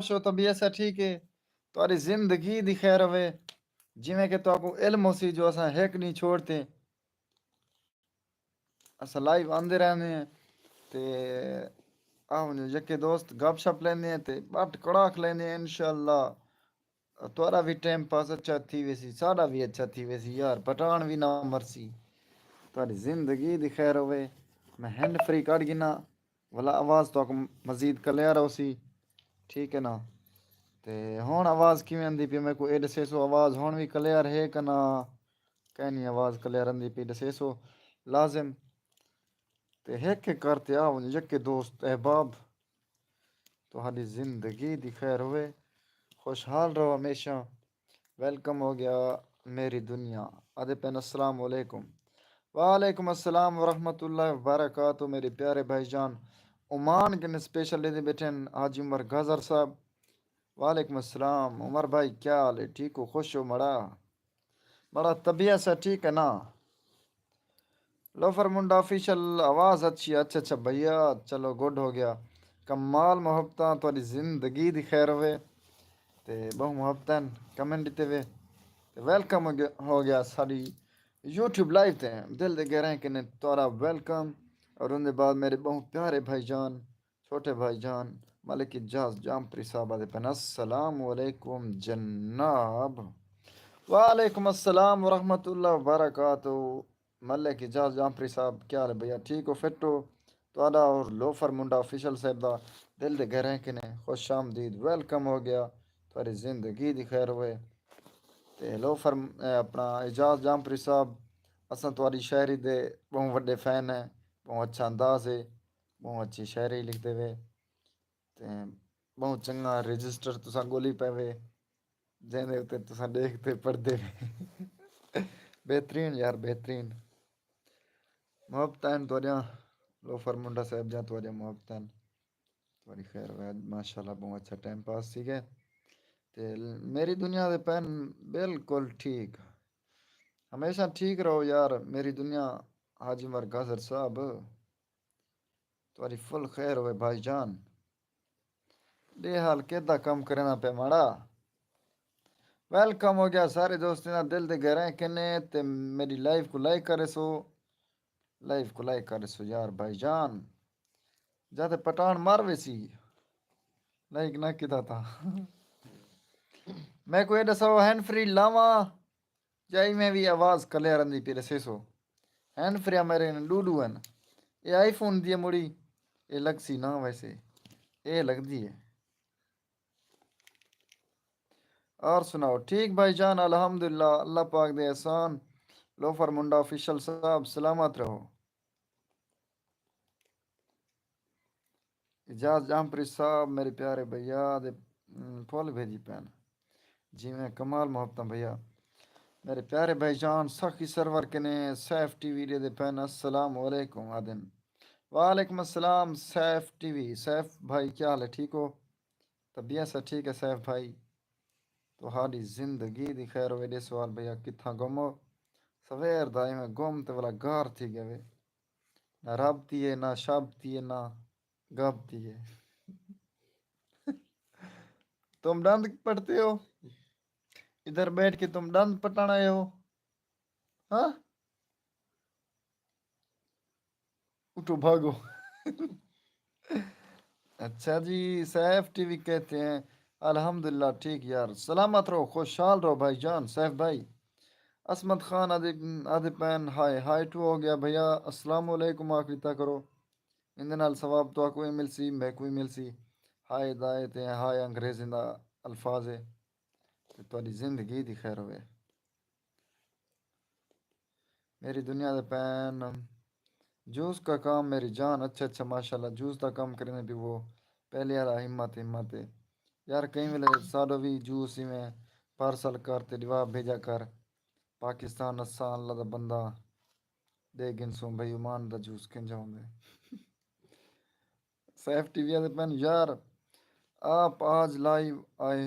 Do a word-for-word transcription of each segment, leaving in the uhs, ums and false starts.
خوش ہو؟ طبیعت سا ٹھیک ہے؟ تہاݙی زندگی دی خیر ہوے۔ جیویں کہ تہاکوں علم ہوسی جو اساں ہک ݙینہہ چھوڑ تے اساں لائیو آندے رہندے ہیں تے آ ونڄو یکے دوست گپ شپ لیندے ہیں تے ٻٹ کڑاک لیندے ہیں۔ انشاءاللہ تہاݙا وی ٹائم پاس اچھا تھی ویسی، ساݙا وی اچھا تھی ویسی یار، پٹھان وی نہ مرسی۔ تہاݙی زندگی دی خیر ہوے۔ میں ہینڈ فری کڈھ گھناں، ولا آواز تہاکوں مزید کلیئر ہوسی، ٹھیک ہے نا؟ تے ہݨ آواز کیویں آندی پئی میکوں اے ݙسیسو، آواز ہݨ وی کلیئر ہے کہ نہ؟ کائنی آواز کلیئر آندی پئی، ݙسیسو لازم۔ تے ہک ہک کر تے آ ونڄو یکے دوست احباب۔ تہاݙی زندگی دی خیر ہوے، خوشحال رہو ہمیشہ۔ ویلکم ہو گیا میری دنیا۔ آہدے پئن السلام علیکم۔ وعلیکم السلام ورحمۃ اللہ وبرکاتہ۔ میرے پیارے بھائی جان، عمان کنے سپیشل ݙیندے ٻیٹھن حاجی عمر گازر صاحب۔ وعلیکم السلام عمر بھائی، کیا حال ہے؟ ٹھیک ہو؟ خوش ہو مڑا؟ مڑا طبیعت سا ٹھیک ہے نا؟ لوفر منڈا آفیشل، آواز اچھی ہے۔ اچھا اچھا بھیا، چلو گڈ ہو گیا۔ کمال محبتاں، تہاݙی زندگی دی خیر ہوے۔ تے ٻہوں محبتاں، کمنٹ ݙتے وے۔ تے ویلکم ہو گیا، ہو گیا ساݙی یوٹیوب لائیو تے۔ دل دے گہرائیں کنے تہاݙا ویلکم۔ اور اوندے بعد میرے ٻہوں پیارے بھائی جان، چھوٹے بھائی جان ملک اعجاز جامپری صاحب آہدے پئن، السلام علیکم جناب۔ وعلیکم السلام ورحمۃ اللہ وبرکاتہ۔ ملک اعجاز جامپری صاحب، کیا حال ہے بھیا؟ ٹھیک ہو، فٹ ہو؟ تہاݙا اور لوفر منڈا آفیشل صاحب دا دل دے گہرائیں کنے خوش آمدید، ویلکم ہو گیا۔ تہاݙی زندگی دی خیر ہوے۔ تے لوفر، اے، اپݨا اعجاز جامپری صاحب، اساں تہاݙی شاعری دے ٻہوں وݙے فین ہیں، ٻہوں اچھا انداز ہے، ٻہوں اچھی شاعری لکھدے وے۔ تے ٻہوں چنڳا رجسٹر تساں ڳولی پئے وے، جیندے اتے تساں ݙیکھ تے پڑھدے وے۔ بہترین یار، بہترین۔ محبتاں تہاݙیاں لوفر منڈا صاحب دیاں، تہاݙیاں محبتاں۔ تہاݙی خیر ہوے، ماشاءاللہ ٻہوں اچھا ٹائم پاس تھی ڳئے۔ تے میری دنیا دے پئن، بالکل ٹھیک۔ ہمیشہ ٹھیک رہو یار، میری دنیا، حاجی عمر گازر صاحب۔ تہاݙی فل خیر ہوے بھائی جان۔ ݙے حال کیدا کم کریندا پئے ماڑا۔ ویلکم ہو گیا سارے دوستیں دا دل دے گہرائیں کنے۔ تے میݙی لائیو کوں لائک کریسو، لائیو کوں لائک کریسو یار بھائی جان۔ جاتے پٹھان مر ویسی، لائک نہ کیتا تاں۔ میکوں اے ݙسو، ہینڈ فری لاواں یا ایویں وی آواز کلیئر آندی پئی؟ ݙسیسو۔ ہینڈ فریاں میرے کنے ݙو ݙو ہن۔ اے آئی فون دی ہے مڑی، اے لڳسی نہ ویسے، اے لڳدی ہے۔ اور سناؤ، ٹھیک بھائی جان؟ الحمدللہ، اللہ پاک دے احسان۔ لوفر منڈا آفیشل صاحب، سلامت رہو۔ اعجاز جامپری صاحب، میرے پیارے بھیا دے، ام، پھل بھیجی پئن۔ جیویں کمال محبتاں بھیا۔ میرے پیارے بھائی جان، سخی سرور کنے سیف ٹی وی ݙیندے پئن، السلام علیکم آہدن۔ وعلیکم السلام سیف ٹی وی۔ سیف بھائی، کیا حال ہے؟ ٹھیک ہو؟ طبیعت سا ٹھیک ہے سیف بھائی؟ تہاݙی زندگی دی خیر ہوے۔ ݙے سوال بھیا، کتھاں گم ہو؟ سویر دا ایویں گم تے ولا گار تھی ڳئے وے۔ نہ رب تھی ہے، نہ شب تھی ہے، نہ گب تھی ہے۔ تم ݙند پٹتے ہو؟ ادھر بیٹھ کے تم ݙند پٹݨ آئے ہو؟ ہاں؟ اٹھو بھاگو۔ اچھا جی، سیف ٹی وی کہتے ہیں، الحمدللہ ٹھیک یار، سلامت رہو، خوشحال رہو بھائی جان، سیف بھائی۔ عصمت خان آہدے، آہدے پئن، ہائے، ہائے ٹو ہو گیا بھیا، السلام علیکم آکھ ݙتا کرو، ایندے نال ثواب تہاکوں وی ملسی، میکوں وی ملسی۔ ہائے دا اے تے ہائے انگریزیں دا الفاظ ہے۔ تے تہاݙی زندگی دی خیر ہوے۔ میری دنیا دے پئن، جوس کا کام میری جان۔ اچھا اچھا، ماشاءاللہ، جوس دا کم کریندے پئے ہو۔ پہلے والا ہمت، ہمت ہے یار۔ کئی ویلے ساݙو وی جوس ایویں پارسل کر تے ݙیوا بھیجا کر۔ پاکستان اساں اللہ دا بندہ، ݙے گھنسوں بھئی عمان دا جوس کینجھا ہوندے۔ سیف ٹی وی آہدے پئن، یار آپ آج لائیو آئے،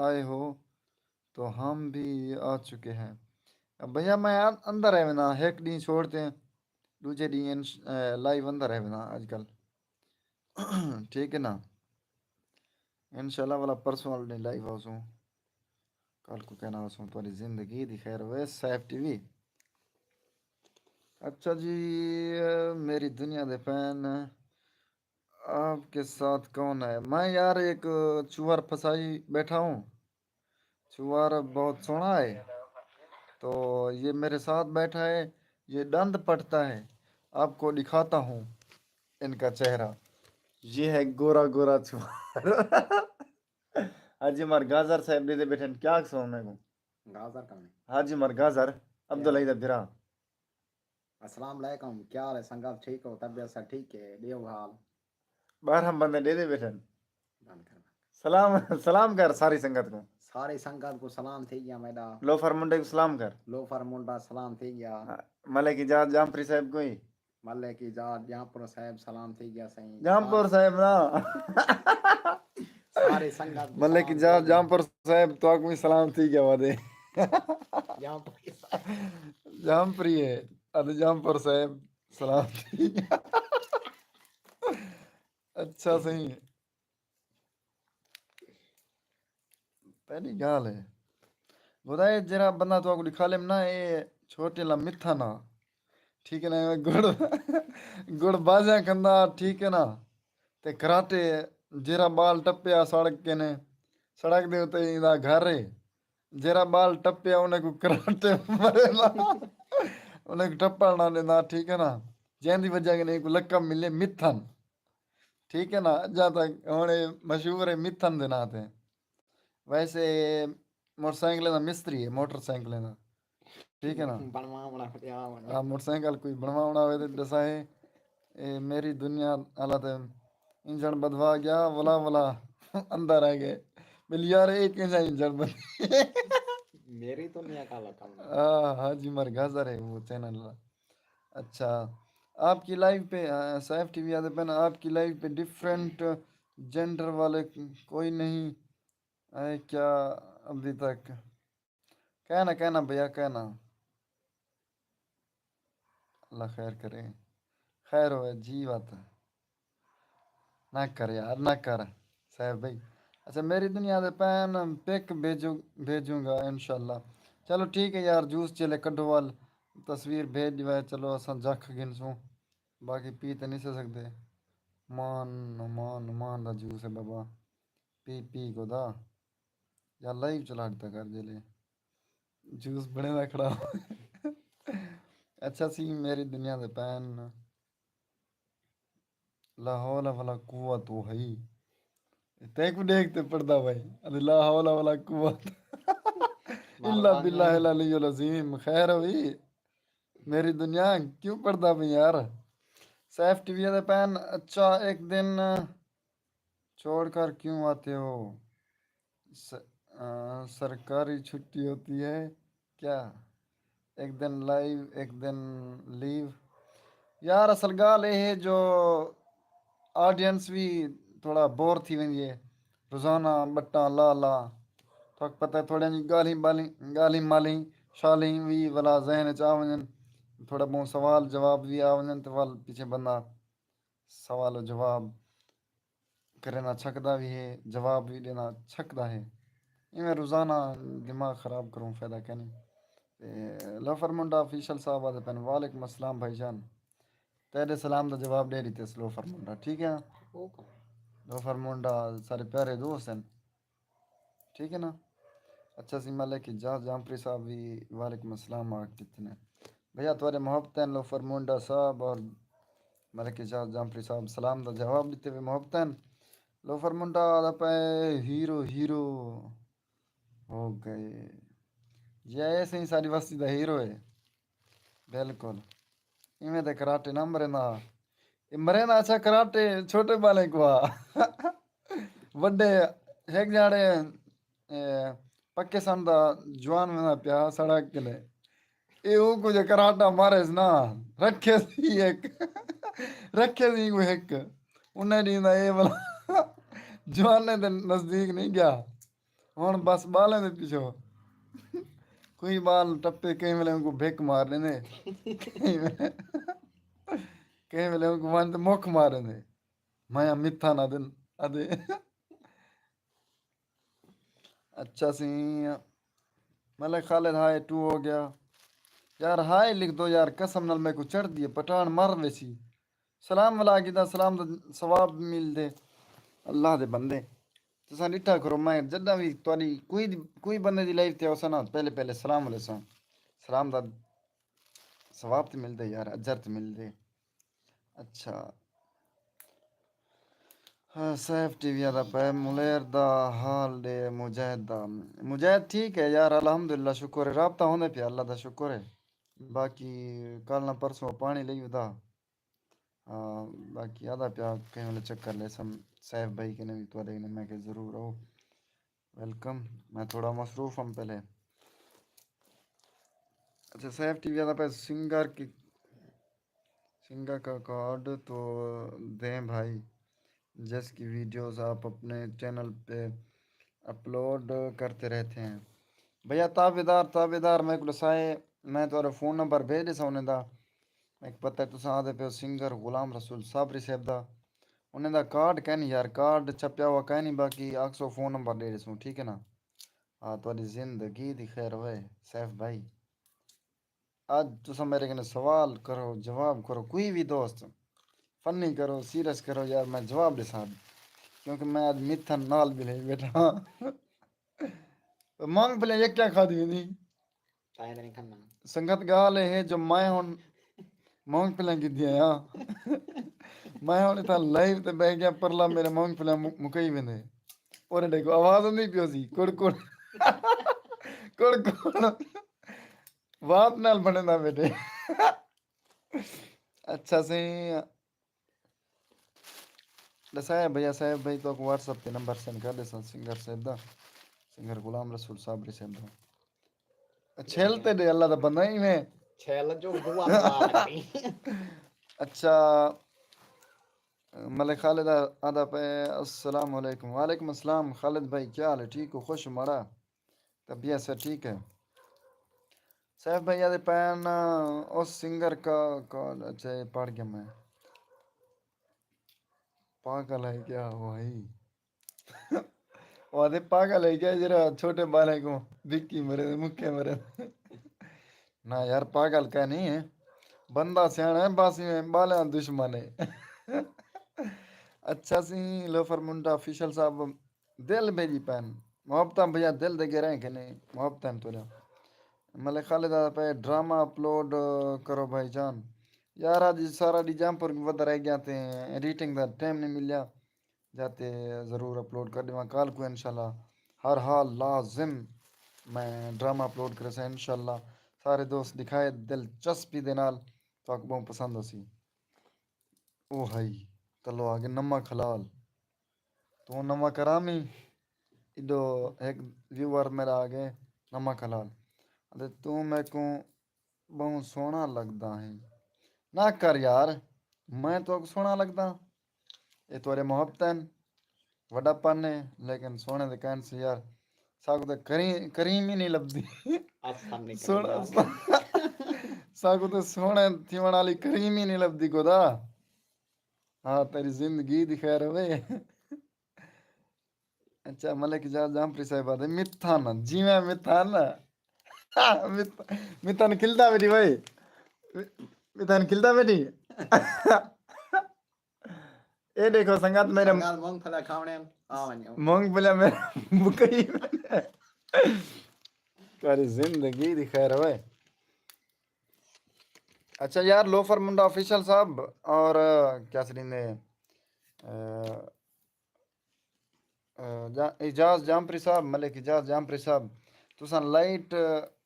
آئے ہو تو ہم بھی آ چکے ہیں۔ بھیا میں ان-، اندر آ وینداں، ہک ݙینہہ چھوڑ تے ݙوجھے ݙینہہ انش-، اے، لائیو اندر آ وینداں اڄ کل۔ ٹھیک ہے نا؟ انشاءاللہ والا پرسوں والے ݙینہہ لائیو آسوں۔ کل کو کہنا آسوں تہاݙی زندگی دی خیر ہوئے، سیف ٹی وی۔ اچھا جی، میری دنیا دے پین، آپ کے ساتھ کون ہے؟ میں یار ایک چوہر پھنسائی بیٹھا ہوں۔ چوہر بہت سوہݨا ہے، تو یہ میرے ساتھ بیٹھا ہے، یہ ڈند پٹتا ہے۔ آپ کو دکھاتا ہوں ان کا چہرہ۔ یہ ہے گورا گورا چوہر۔ حاجی عمر گازر صاحب ݙیہدے ٻیٹھن، کیا آکھسوں میں کو؟ گازر کون ہے؟ حاجی عمر گازر، عبداللہ دا بھرا۔ السلام علیکم، کیا حال ہے سنگت؟ ٹھیک ہو؟ طبیعت سب ٹھیک ہے؟ ݙیو حال۔ ٻارہاں بندے ݙیہدے ٻیٹھن۔ بند کر، بند۔ سلام، سلام کر ساری سنگت کو۔ ساری سنگت کو سلام تھی ڳیا میݙا۔ لوفر منڈے کو سلام کر۔ لوفر منڈا سلام تھی ڳیا۔ ہاں، ملک اعجاز جامپری صاحب کو ہی۔ ملک اعجاز جامپور صاحب سلام تھی ڳیا سائیں۔ جامپور صاحب نا۔ ساری سنگت کو ملک سلام اعجاز تھی ڳیا۔ جامپور صاحب تو کو سلام تھی ڳیا وادے۔ جامپور۔ جامپری ہے۔ اد جامپور صاحب سلام تھی ڳیا۔ اچھا سائیں۔ پہلی ڳالھ ہے، خدا ہے جیڑھا بندہ تہاکوں ݙکھالیم نا، اے چھوٹے لا متھن آ، ٹھیک ہے نا، ایویں گڑ، گڑ بازیاں کھندا، ٹھیک ہے نا، تے کراٹے، جیڑھا ٻال ٹپیا سڑک کنے، سڑک دے اتے ایندا گھر ہے، جیڑھا ٻال ٹپیا انہیں کوں کراٹے مرے نا، انہیں کوں ٹپݨ نہ ݙیندا، ٹھیک ہے نا، جیندی وجہ کنے اینکوں لقب ملے متھن۔ ٹھیک ہے نا، اڄاں تک ہݨ اے مشہور ہے متھن دے ناں تے۔ ویسے موٹر سائیکلیں دا مستری ہے، موٹر سائیکلیں دا۔ ٹھیک ہے نا؟ بݨواوݨا ہویا ہوݨا۔ ہاں، موٹر سائیکل کوئی بݨواوݨا ہوئے تے ݙسائے۔ اے میری دنیا آلا تے انجن بدوا ڳیا، ولا ولا اندر آ ڳئے۔ بل یار، اے کینجھا انجن بݨے؟ میری دنیا کا لقب۔ ہاں، حاجی عمر گازر ہے وہ چینل والا۔ اچھا، آپ کی لائیو پہ، آ، سیف ٹی وی آتے پن، آپ کی لائیو پہ ڈفرنٹ جینڈر والے کوئی نہیں آئے کیا ابھی تک؟ کہنا، کہنا بھیا، کہنا۔ اللہ خیر کرے۔ خیر ہوئے جی وت۔ نہ کر یار، نہ کر صاحب بھائی۔ اچھا، میری دنیا دے پین پک بھیجوں، بھیجوں گا انشاءاللہ۔ چلو ٹھیک ہے یار، جوس چلے کڈھو وال، تصویر بھیج ݙیوے، چلو اساں جکھ گھنسوں، باقی پی تے نہیں سے سکدے۔ مان، مان، مان دا جوس ہے بابا، پی، پی کو دا۔ یا لائیو چلا ݙتا کر جلے۔ جوس بݨیندا کھڑا۔ اچھا سی، میری دنیا دے پین۔ لا حول ولا قوت، وہ ہے۔ تیکوں ݙیکھ تے پڑھدا بھائی۔ ادے لا حول ولا قوت۔ الا باللہ العلی العظیم۔ خیر ہوئی۔ میری دنیا کیوں پڑھدا پئی یار؟ سیف ٹی وی دے پین، اچھا ایک دن چھوڑ کر کیوں آتے ہو؟ س-، آ، سرکاری چھٹی ہوتی ہے کیا؟ ایک دن لائیو، ایک دن لیو۔ یار، اصل ڳالھ اے ہے جو آڈینس وی تھوڑا بور تھی ویندی ہے، روزانہ ٻٹاں لا لا۔ تہاکوں پتہ ہے، تھوڑیاں جی ڳالھیں ٻالھیں، ڳالھیں مالھیں شالھیں وی ولا ذہن اچ آ ونڄن، تھوڑا ٻہوں سوال جواب وی آ ونڄن، تے ول پچھے بندہ سوال و جواب کریندہ چھکدا وی ہے، جواب وی ݙیندہ چھکدا ہے۔ ایویں روزانہ دماغ خراب کروں فائدہ کینی۔ تے لوفر منڈا آفیشل صاحب آہدے پن، وعلیکم السلام بھائی جان۔ تیݙے سلام دا جواب ݙے ݙتس لوفر منڈا، ٹھیک ہے؟ لوفر منڈا سارے پیارے دوست ہیں۔ ٹھیک ہے نا؟ اچھا سی، ملک اعجاز جامپری صاحب وی وعلیکم السلام آکھ ݙتے نے۔ بھیا تہاݙے محبتیں لوفر منڈا صاحب اور ملک اعجاز جامپری صاحب سلام دا جواب ݙتے وے محبتیں۔ لوفر منڈا آہدا پئے ہیرو، ہیرو ہو ڳئے۔ جی اے سئیں ساݙی وستی دا ہیرو ہے۔ بالکل۔ ایویں تے کراٹے نہ مریندا۔ اے مریندا اچھا کراٹے چھوٹے ٻالیں کوں آ۔ وݙے ہک جاڑے، اے، پکے سن دا جوان ویندا پیا سڑک کنے۔ اے اوں کوں جو کراٹا ماریس نا، رکھے سی ہک۔ رکھے سی کوئی ہک۔ انہیں ݙینہہ دا اے والا جوانے دے نزدیک نہیں ڳیا۔ ہݨ بس ٻالیں دے پچھوں۔ کوئی ٻال ٹپے، کہیں ویلے اونکوں بھک مار ݙیندے۔ کہیں ویلے، کہیں ویلے اونکوں ونڄ تے مک مار ݙیندے۔ میاں متھن آہدن، آہدے۔ اچھا سی، ملک خالد ہائے ٹو ہو گیا۔ یار ہائے لکھ دو یار، قسم نال میکوں چڑھدی ہے، پٹھان مر ویسی۔ سلام والا کیتا، سلام دا ثواب ملدے۔ اللہ دے بندے، تساں ݙٹھا کرو، میں جݙاں وی تہاݙی کوئی کوئی بندے دی لائیو تے آساں نا، پہلے پہلے سلام علیکم، سلام دا ثواب تے ملدے یار، اجر تے ملدے۔ اچھا، ہاں، سیف ٹی وی آندا پئے، ملیر دا حال ݙے مجاہد دا۔ مجاہد ٹھیک ہے یار، الحمدللہ، شکر ہے، رابطہ ہوندے پیا، اللہ دا شکر ہے۔ باقی کل نہ پرسوں پاݨی لئی ودا۔ ہاں، باقی آندا پیا کہیں ویلے چکر لیسم، سیف بھائی کنے وی تہاݙے کنے، میں کہ ضرور آؤ۔ ویلکم۔ میں تھوڑا مصروف ہم پہلے۔ اچھا، سیف ٹی وی آندا پئے، سنگر کی، سنگر کا کارڈ تو دیں بھائی، جس کی ویڈیوز آپ اپنے چینل پہ اپلوڈ کرتے رہتے ہیں۔ بھیا تابعدار، تابعدار میکوں ݙسائے، میں تہاݙا فون نمبر بھیج ݙیساں انہیں دا۔ میکوں پتہ ہے تساں آہدے پیو سنگر غلام رسول صابری صاحب دا۔ انہیں دا کارڈ کائنی یار، کارڈ چھپیا ہوا کائنی، باقی آکھسو فون نمبر ݙے ݙیسوں، ٹھیک ہے نا؟ ہاں، تہاݙی زندگی دی خیر ہوئے سیف بھائی۔ اڄ تساں میݙے کنے سوال کرو، جواب کرو، کوئی وی دوست، فنی کرو، سیریس کرو یار، میں جواب ݙیساں، کیونکہ میں اڄ متھن نال وی لئی ٻیٹھا ہاں۔ مونگ پھلیاں یکیاں کھادی ویندی۔ تائیں تے نہیں کھانا۔ سنگت، ڳالھ اے ہے جو میں ہݨ مونگ پھلیاں گھدیاں ہاں۔ میں ہݨ اتھاں لائیو تے ٻہہ ڳیا، پرلا میرے مونگ پھلیاں مک-، مکئی ویندے۔ اور ݙیکھو آواز آندی پئی ہوسی، کڑ کڑ۔ کڑ کڑ۔ وات نال بݨیندا ٻیٹھے۔ اچھا سئیں، ݙسایا بھیا صاحب بھائی، تہاکوں واٹس ایپ تے نمبر سینڈ کر ݙیساں سنگر صاحب دا، سنگر غلام رسول صابری صاحب دا۔ چھل تے ݙے، اللہ دا بندہ ایویں۔ چھل جو دعا مار دی۔ اچھا، ملک خالد آ-، آندا پئے، السلام علیکم۔ وعلیکم السلام خالد بھائی، کیا حال ہے؟ ٹھیک ہو؟ خوش ہو ماڑا؟ طبیعت سے ٹھیک ہے؟ سیف بھائی آہدے پئن، اس سنگر کا، کا، اچھا، یہ پڑھ گیا میں۔ پاگل ہے کیا وہ ہے؟ وہ آہدے پاگل ہے کیا، جرا چھوٹے بالیں کو بکی مرے، مکے مرے۔ نہ یار، پاگل کا نہیں ہے، بندہ سیاݨا ہے، بس ایویں ٻالیاں دشمن ہے۔ اچھا سی، لوفر منڈا آفیشل صاحب دل بھیڄی پئن۔ محبتاں بھیا دل دے گھریں کنے محبتاں تورا۔ ملک خالد آہدا پئے ڈرامہ اپلوڈ کرو بھائی جان۔ یار اڄ سارا ݙینہہ جام پور ودھا رہ ڳیا تے ایڈیٹنگ دا ٹائم نہیں ملیا۔ جاتے ضرور اپلوڈ کر ݙیواں کال کو انشاءاللہ۔ ہر حال لازم میں ڈرامہ اپلوڈ کریساں انشاءاللہ۔ سارے دوست ݙکھائے دلچسپی دے نال، تہاکوں ٻہوں پسند ہوسی۔ او ہائی، تلو آ ڳئے نمک حلال۔ توں نمک حرامی، ایݙو ہک ویور میݙا آ ڳئے نمک حلال۔ اتے توں میکوں ٻہوں سوہݨا لڳدا ہیں۔ نہ کر یار، میں تہاکوں سوہݨا لڳداں؟ اے تہاݙے محبت ہن، وݙا پن ہے، لیکن سوہݨے دے کائنی سی یار۔ ساکوں تے کریم، کریم ہی نہیں لبھدی۔ اساں نہیں سوہݨا، کریم۔ ساکوں تے سوہݨے تھیوݨ والی کریم ہی نہیں لبھدی خدا۔ ہاں، تیݙی زندگی دی خیر ہووے۔ اچھا، ملک اعجاز جامپری صاحب آہدے، متھن، جیویں متھن۔ متھ-، متھن کھلدا ویٹھی بھائی۔ متھن کھلدا ویٹھی۔ اے ݙیکھو سنگت، میرے سنگت مونگ پھلا کھاوݨے آ ونڄو۔ مونگ پھلا میرے مکئی۔ تیری زندگی دی خیر ہوئے۔ اچھا یار، لوفر منڈا آفیشل صاحب اور، آ، کیا سݙیندے، آ، آ، جا-، اعجاز جامپری صاحب، ملک اعجاز جامپری صاحب، تساں لائٹ،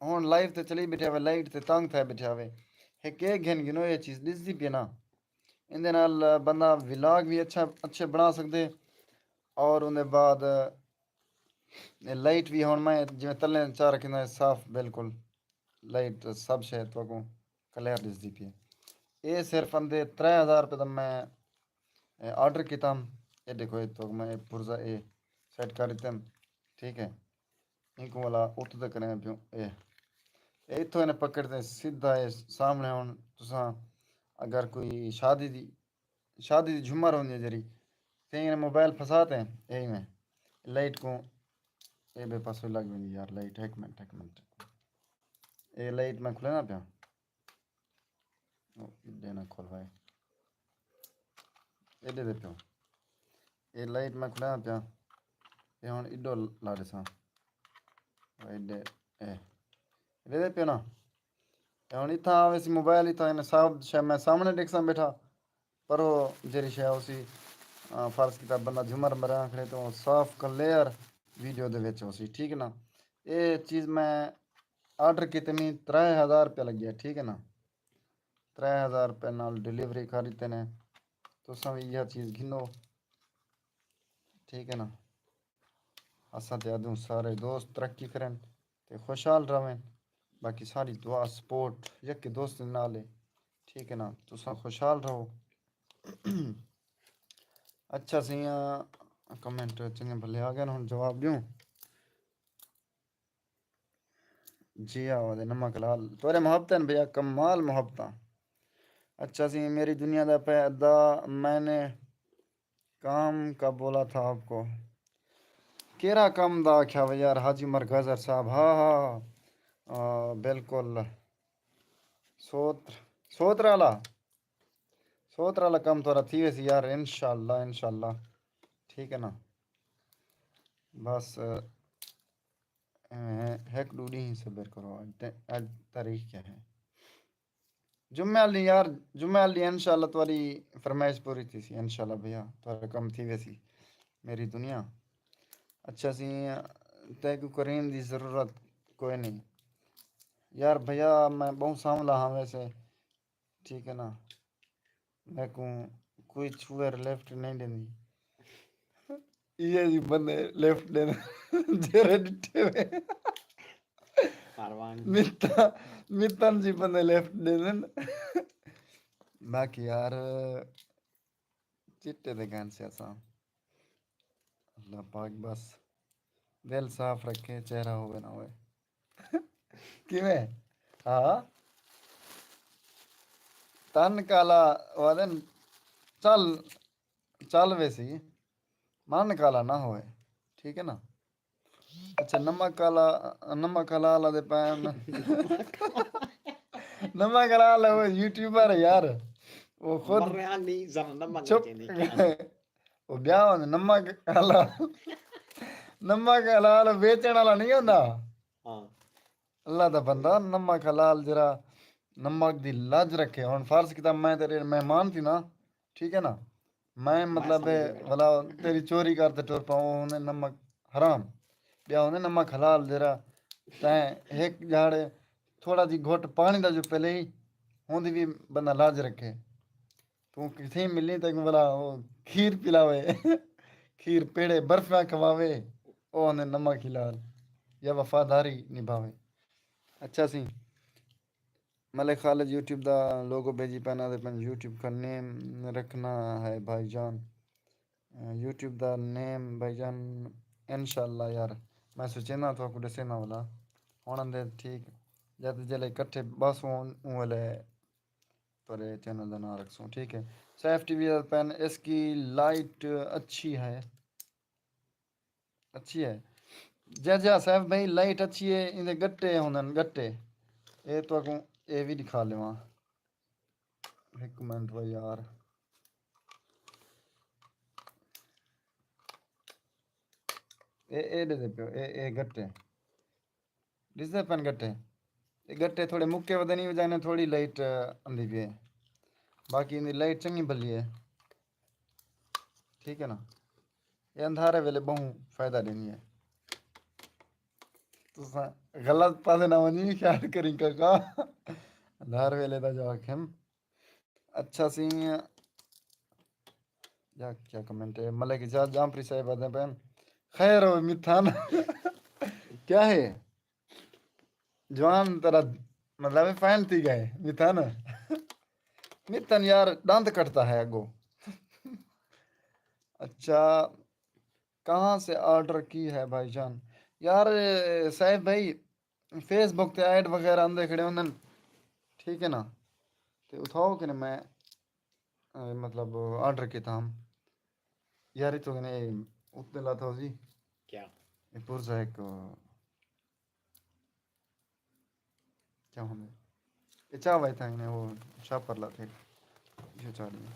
ہݨ لائیو تے چلی ٻیٹھے ہوئے، لائٹ تے تنگ تھئے ٻیٹھے ہوئے۔ ہک اے گھن گھنو، اے چیز ݙسدی پئی نا۔ ایندے نال بندہ ولاگ وی اچھا، اچھے بݨا سڳدے۔ اور اوندے بعد لائٹ وی ہݨ میں جیویں تلے چا رکھیندا ہے صاف بالکل۔ لائٹ سب شے تہاکوں کلیئر ݙسدی پئی ہے۔ اے صرف اندے ترے ہزار روپے دا میں، اے، آرڈر کیتا ہم۔ اے ݙیکھو، اے تہاکوں میں اے پرزہ اے سیٹ کر ݙتے ہم، ٹھیک ہے۔ اینکوں والا اتوں تے کریں پیوں اے۔ اے اتھوں انہیں پکڑ تے سدھا اے سامݨے ہݨ تساں اگر کوئی شادی دی، شادی دی جھمر ہوندی ہے جیڑھی، تے انہیں موبائل پھسا تے اے ایویں لائٹ کوں اے بے پاسوں لڳ ویندی یار لائٹ، ہک منٹ، ہک منٹ۔ اے لائٹ میں کھلیندا پیاں۔ او، ایݙے نہ کھلوائے۔ ایݙے دے پیوں۔ اے لائٹ میں کھلیندا پیاں۔ اے ہݨ ایݙو لا ݙیساں۔ او ایݙے، اے۔ ایݙے دے پیوں نا۔ اے ہݨ اتھاں آوے سی موبائل، اتھاں انہیں صاحب شے میں سامݨے ݙیکھساں ٻیٹھا۔ پر او جیڑھی شے ہوسی، آ، فرض کیتا بندہ جھمر مرا کھڑے تو صاف کلیئر ویڈیو دے وچ ہوسی، ٹھیک ہے نا؟ اے چیز میں آرڈر کیتے، میں ترے ہزار روپیہ لڳیا، ٹھیک ہے نا؟ ترے ہزار روپے نال ڈیلیوری کر ݙتے نے۔ تساں وی ایہا چیز گھنو، ٹھیک ہے نا؟ اساں تے ادوں سارے دوست ترقی کرن تے خوشحال رہون۔ باقی ساری دعا، سپورٹ یکے دوست دے نال ہے، ٹھیک ہے نا؟ تساں خوشحال رہو۔ اچھا سئیں، کمنٹ چنڳے بھلے آ ڳئے، ہݨ جواب ݙیوں۔ جی آ ودے نمک لال، تورے محبتاں بھیا، کمال محبتاں۔ اچھا سئیں، میری دنیا دا پیدا، میں نے کام کا بولا تھا آپ کو۔ کیڑھا کم دا آکھیا وے یار حاجی عمر گزر صاحب؟ ہا ہا ہا۔ آ، بالکل۔ سوتر، سوتر آلا، سوتر آلا کم تھوڑا تھی ویسی یار، انشاءاللہ، انشاءاللہ۔ ٹھیک ہے نا؟ بس، ایویں ہک ݙو ݙینہہ صبر کرو۔ اڄ تے، اڄ تاریخ کیا ہے؟ جمعے آلی یار، جمعے آلی انشاءاللہ تہاݙی فرمائش پوری تھیسی، انشاءاللہ بھیا، تہاݙا کم تھی ویسی۔ میری دنیا۔ اچھا سئیں، تیکوں کریم دی ضرورت کوئی نہیں۔ یار بھیا، میں ٻہوں سانولا ہاں ویسے، ٹھیک ہے نا؟ میکوں کوئی چھوہر لفٹ نہیں ݙیندی۔ ایہے جی بندے لفٹ ݙیندن جیڑھے ݙٹھے ہوئے۔ متن، متن جی بندے لفٹ ݙیندن۔ باقی یار، چٹے دے گھن سے اساں۔ اللہ پاک بس دل صاف رکھے، چہرہ ہووے نہ ہووے۔ کیویں؟ ہاں۔ تن کالا وادن چل، چل ویسی، من کالا نہ ہووے۔ ٹھیک ہے نا؟ اچھا، نمک کالا، نمک حلال آلے پین۔ نمک حلال ہے، وہ یوٹیوبر ہے یار۔ وہ خود مرے آنی زم نمک چپ۔ چینی کیا؟ وہ بیا ہوندے نمک حلال۔ نمک حلال بیچݨ والا نہیں ہوندا۔ ہاں۔ اللہ دا بندہ نمک حلال جرا نمک دی لاج رکھے۔ ہݨ فرض کیتا میں تیرے مہمان تھی نا، ٹھیک ہے نا؟ میں میں مطلب سمجھ گیا۔ ولا تیری چوری کر تے ٹر پاؤں، ہوندے نمک حرام۔ ٻیا ہوندے نمک حلال جرا تیں ہک جھاڑے تھوڑا جی گھٹ پاݨی دا جو پلے ہی ہوندی وی بندہ لاج رکھے۔ توں کتھیں ملیں تیکوں ولا او کھیر پلاوے، کھیر پیڑے برفیاں کھواوے، او ہوندے نمک حلال یا وفاداری نبھاوے۔ اچھا سئیں، ملک خالد یوٹیوب دا لوگو بھیجی پئن، آہدے پئن یوٹیوب کا نیم رکھنا ہے بھائی جان۔ یوٹیوب دا نیم بھائی جان، انشاءاللہ یار، میں سوچیندا تہاکوں ݙسیندا ولا۔ ہݨ آندے ٹھیک، جد جیلے اکٹھے ٻہسوں اوں ویلے تہاݙے چینل دا ناں رکھسوں، ٹھیک ہے۔ سیف ٹی وی دا پین، اس کی لائٹ اچھی ہے؟ اچھی ہے۔ جیا جیا سیف بھائی، لائٹ اچھی ہے، ایندے گٹے ہوندن، گٹے۔ اے تہاکوں اے وی ݙکھا لیواں۔ ہک منٹ وا یار۔ اے، اے ݙیہدے پیو، اے، اے گٹے۔ ݙسدے پن گٹے۔ اے گٹے تھوڑے مکے ودے نہیں وجہ نے تھوڑی لائٹ آندی پئی ہے۔ باقی ایندی لائٹ چنڳی بھلی ہے۔ ٹھیک ہے نا؟ اے اندھارے ویلے ٻہوں فائدہ ݙیندی ہے۔ تساں غلط پاسے نہ ونڄی، خیال کریں کاکا۔ اندھارے ویلے دا جو آکھن۔ اچھا سئیں، یا کیا کمنٹ ہے؟ ملک اجاز جامپری صاحب آہدے پئن، خیر ہووے متھن۔ کیا ہے؟ جوان تیرا مطلب ہے فین تھی ڳئے، متھن۔ متھن یار، دانت کٹتا ہے اڳوں۔ اچھا، کہاں سے آرڈر کی ہے بھائی جان؟ یار، سیف بھائی، فیس بک تے ایڈ وغیرہ آندے کھڑے ہوندن، ٹھیک ہے نا؟ تے اتھاؤ کنے میں، اے، مطلب، آرڈر کیتا ہم۔ یار، اتھوں کنے اتنے لاتا ہو جی۔ کیا؟ پرزا ہک کیا ہوندے؟ اے چا وے تھا نے وہ شاپر لا تھے۔ جو چا دیا۔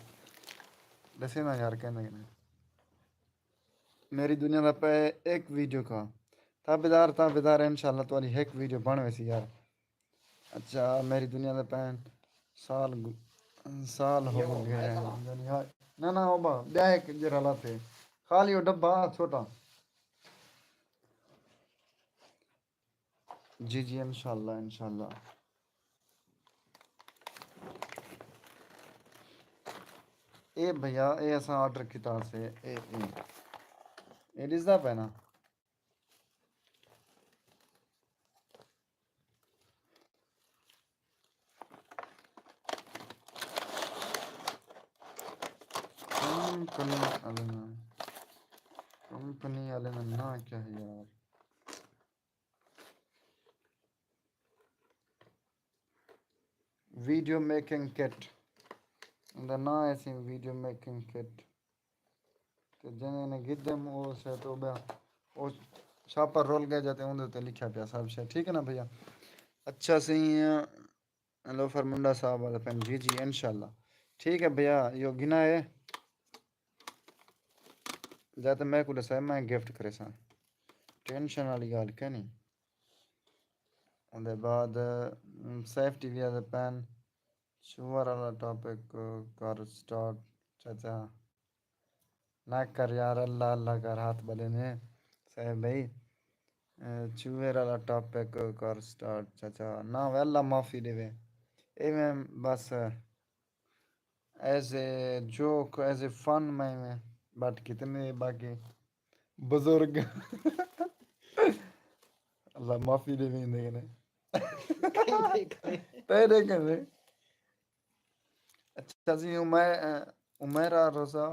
دسے نا یار کہنا کہ نہیں۔ میری دنیا دا پے ایک ویڈیو کا۔ تابیدار، تابیدار، انشاءاللہ تہاݙی ہک ویڈیو بݨ ویسی یار۔ اچھا، میری دنیا دا پین سال گو-، سال ہو گئے ہیں۔ یعنی ہا-، نہ، نہ، او با، ٻیا ہک جیڑھا لاتے۔ خالی او ڈبہ چھوٹا۔ جی، جی، انشاءاللہ، انشاءاللہ۔ اے بھیا، اے اساں آرڈر کیتا سے، اے، اے۔ اے ݙسدا پئے نا؟ کمپنی آلے نا، کمپنی آلے نا ناں کیا ہے یار؟ ویڈیو میکنگ کٹ۔ ایندا ناں ہے سی ویڈیو میکنگ کٹ۔ تے جنہیں نے گھدم او سے تو بیا او شاپر رول گئے جاتے اوندے تے لکھیا پیا سب شے۔ ٹھیک ہے نا بھیا؟ اچھا سی لوفر منڈا صاحب والا پین۔ جی، جی، انشاءاللہ۔ ٹھیک ہے بھیا، یو گھنا ہے۔ جاتے میں کو ݙسائے میں گفٹ کریساں۔ ٹینشن والی ڳالھ کینی۔ اوندے بعد، ام، سیف ٹی وی آلے پین، شوگر والا ٹاپک کر سٹارٹ، چاچا۔ نہ کر یار، اللہ اللہ کر، ہتھ ٻلے نے، سیف بھائی۔ اے، شوگر والا ٹاپک کر سٹارٹ، چاچا۔ نہ وے، اللہ معافی ݙیوے۔ ایویں بس، as a joke, as a fun میں، میں بٹ کتنے باقی بزرگ۔ اللہ معافی ݙیوے ایندے کنے۔ تیرے کنے۔ اچھا جی، عمیر-، عمیرہ رضا،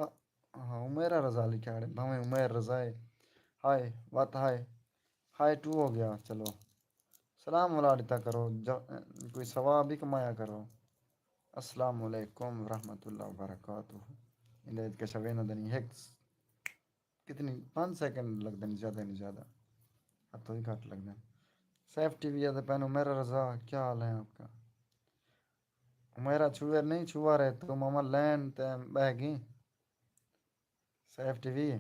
ہاں، عمیرہ رضا لکھیا ہے، بھاویں عمیر رضا ہے۔ ہائے، وت ہائے، ہائے ٹو ہو گیا، چلو۔ سلام ولا ݙتا کرو، ج-، کوئی ثواب ہی کمایا کرو۔ السلام علیکم ورحمۃ اللہ وبرکاتہ۔ ایندے وچ کچھ ویندے نہیں، ہک کتنی، پنج سیکنڈ لڳدے نے، زیادہ نہیں زیادہ، ہتھوں ہی گھٹ لڳدے نے۔ سیف ٹی وی آلے پین، عمیرہ رضا، کیا حال ہے آپ کا؟ عمیرہ چھوئے نہیں، چھوا رہے تو ماما لین تے بہہ گئی۔ سیف ٹی وی۔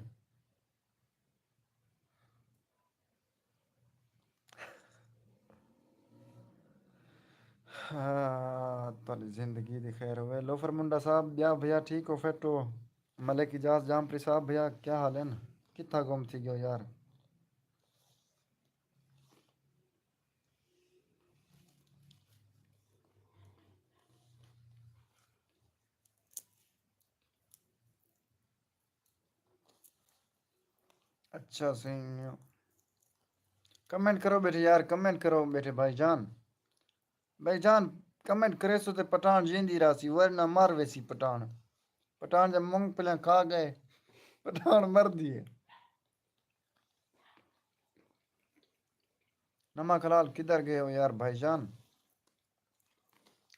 ہاں، تہاݙی زندگی دی خیر ہوئے۔ لوفر منڈا صاحب، ٻیا بھیا ٹھیک ہو، فٹ ہو؟ ملک اعجاز جامپری صاحب، بھیا کیا حال ہن؟ کتھاں گم تھی ڳیو یار؟ اچھا سئیں، کمنٹ کرو ٻیٹھے یار، کمنٹ کرو ٻیٹھے بھائی جان۔ بھائی جان، کمنٹ کریسو تے پٹھان جیندی راہسی، ورنہ مر ویسی پٹھان۔ پٹھان جب مونگ پھلیاں کھا ڳئے، پٹھان مردی ہے۔ نما کلال کدھر گئے ہو یار بھائی جان؟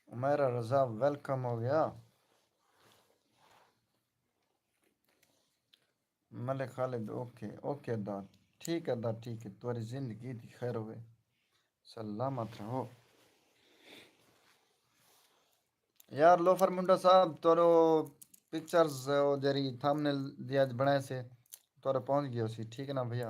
عمیرہ رضا ویلکم ہو گیا۔ ملک خالد، اوکے، اوکے ادا، ٹھیک ہے ادا، ٹھیک ہے، تہاݙی زندگی دی خیر ہوئے، سلامت رہو۔ یار لوفر منڈا صاحب، تہاݙو پکچرز او جیڑھی تھمبنیل دی اڄ بݨائے سے، تہاݙو پہنچ ڳیو سی، ٹھیک ہے نا بھیا؟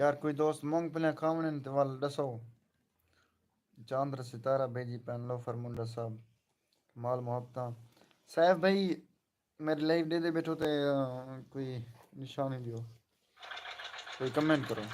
یار کوئی دوست مونگ پھلیاں کھاوݨن تے ول ݙسو۔ چاندر ستارہ بھیجی پین، لوفر منڈا صاحب، کمال محبتاں۔ سیف بھائی، میݙے لائیو ݙیہدے ٻیٹھو تے، آ، کوئی نشانی ݙیو، کوئی کمنٹ کرو۔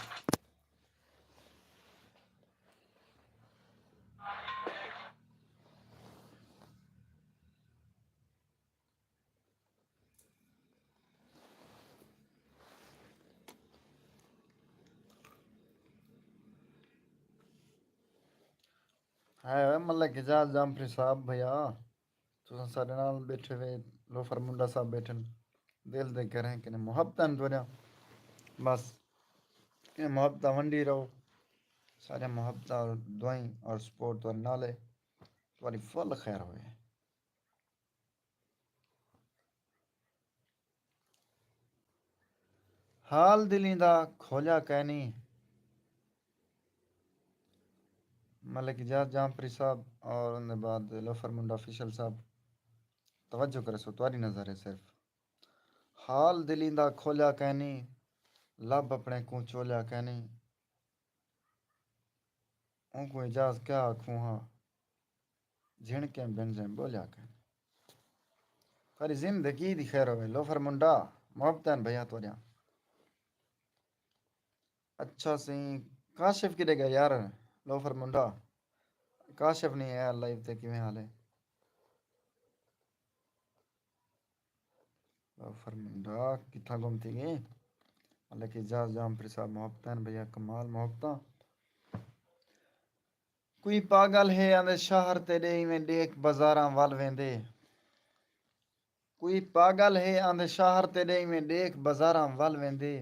ہائے ہوئے ملک اعجاز جعفری صاحب بھیا، تساں ساݙے نال ٻیٹھے وے، لوفر منڈا صاحب ٻیٹھن، دل دے گھریں کنے محبتاں تہاݙیاں، بس اے محبتاں ونڈی رہو، ساݙیاں محبتاں اور دعائیں اور سپورٹ تہاݙے نال ہے۔ تہاݙی فل خیر ہوئے۔ حال دلیں دا کھولیا کینی۔ ملک اجاز جامپری صاحب اور ان دے بعد لوفر منڈا آفیشل صاحب، توجہ کرے سو، تہاݙی نظر ہے صرف۔ حال دلیں دا کھولیا کینی، لب اپنے کوں چولیا کینی۔ اونکوں اجاز کیا آکھوں ہاں، جھنکیں بنجیں ٻولیا کن۔ تہاݙی زندگی دی خیر ہووے لوفر منڈا، محبتاں بھیا تہاݙیاں۔ اچھا سئیں، کاشف کݙے ڳئے یار؟ لوفر منڈا، کاشف نہیں ہے لائیو تے، کیویں حال ہے؟ لوفر منڈا کتھاں گم تھی ڳئے؟ ملک اجاز جامپری صاحب محبتاں بھیا، کمال محبتاں۔ کوئی پاگل ہے آندے شہر تیݙے ایویں ݙیکھ بازاراں ول ویندے۔ کوئی پاگل ہے آندے شہر تیݙے ایویں ݙیکھ بازاراں ول ویندے۔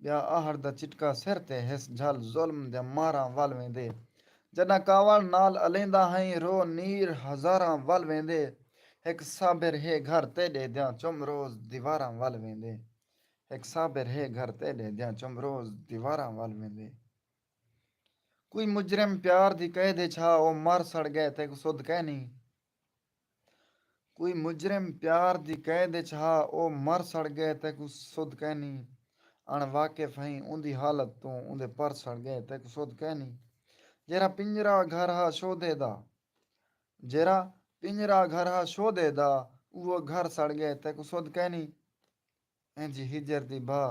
ٻیا آہڑ دا چٹکا سر تے ہس جھل ظلم دیاں ماراں ول ویندے۔ جݙاں کاوڑ نال الیندا ہئیں رو نیر ہزاراں ول ویندے۔ ہک صابر ہے گھر تیݙے دیاں چم روز دیواراں ول ویندے۔ ہک صابر ہے گھر تیݙے دیاں چم روز دیواراں ول ویندے۔ کوئی مجرم پیار دی قید اچ ہا، او مر سڑ ڳئے، تیکوں سدھ کینی۔ کوئی مجرم پیار دی قید اچ ہا، او مر سڑ ڳئے، تیکوں سدھ کینی۔ اݨ واقف ہئیں اوندی حالت توں، اوندے پر سڑ ڳئے، تیکوں سدھ کینی۔ جیرھا پنجرا گھر ہا شودے دا، جیرھا پنجرا گھر ہا شودے دا، اوہو گھر سڑ ڳئے، تیکوں سدھ کینی۔ اینجھی ہجر دی بھا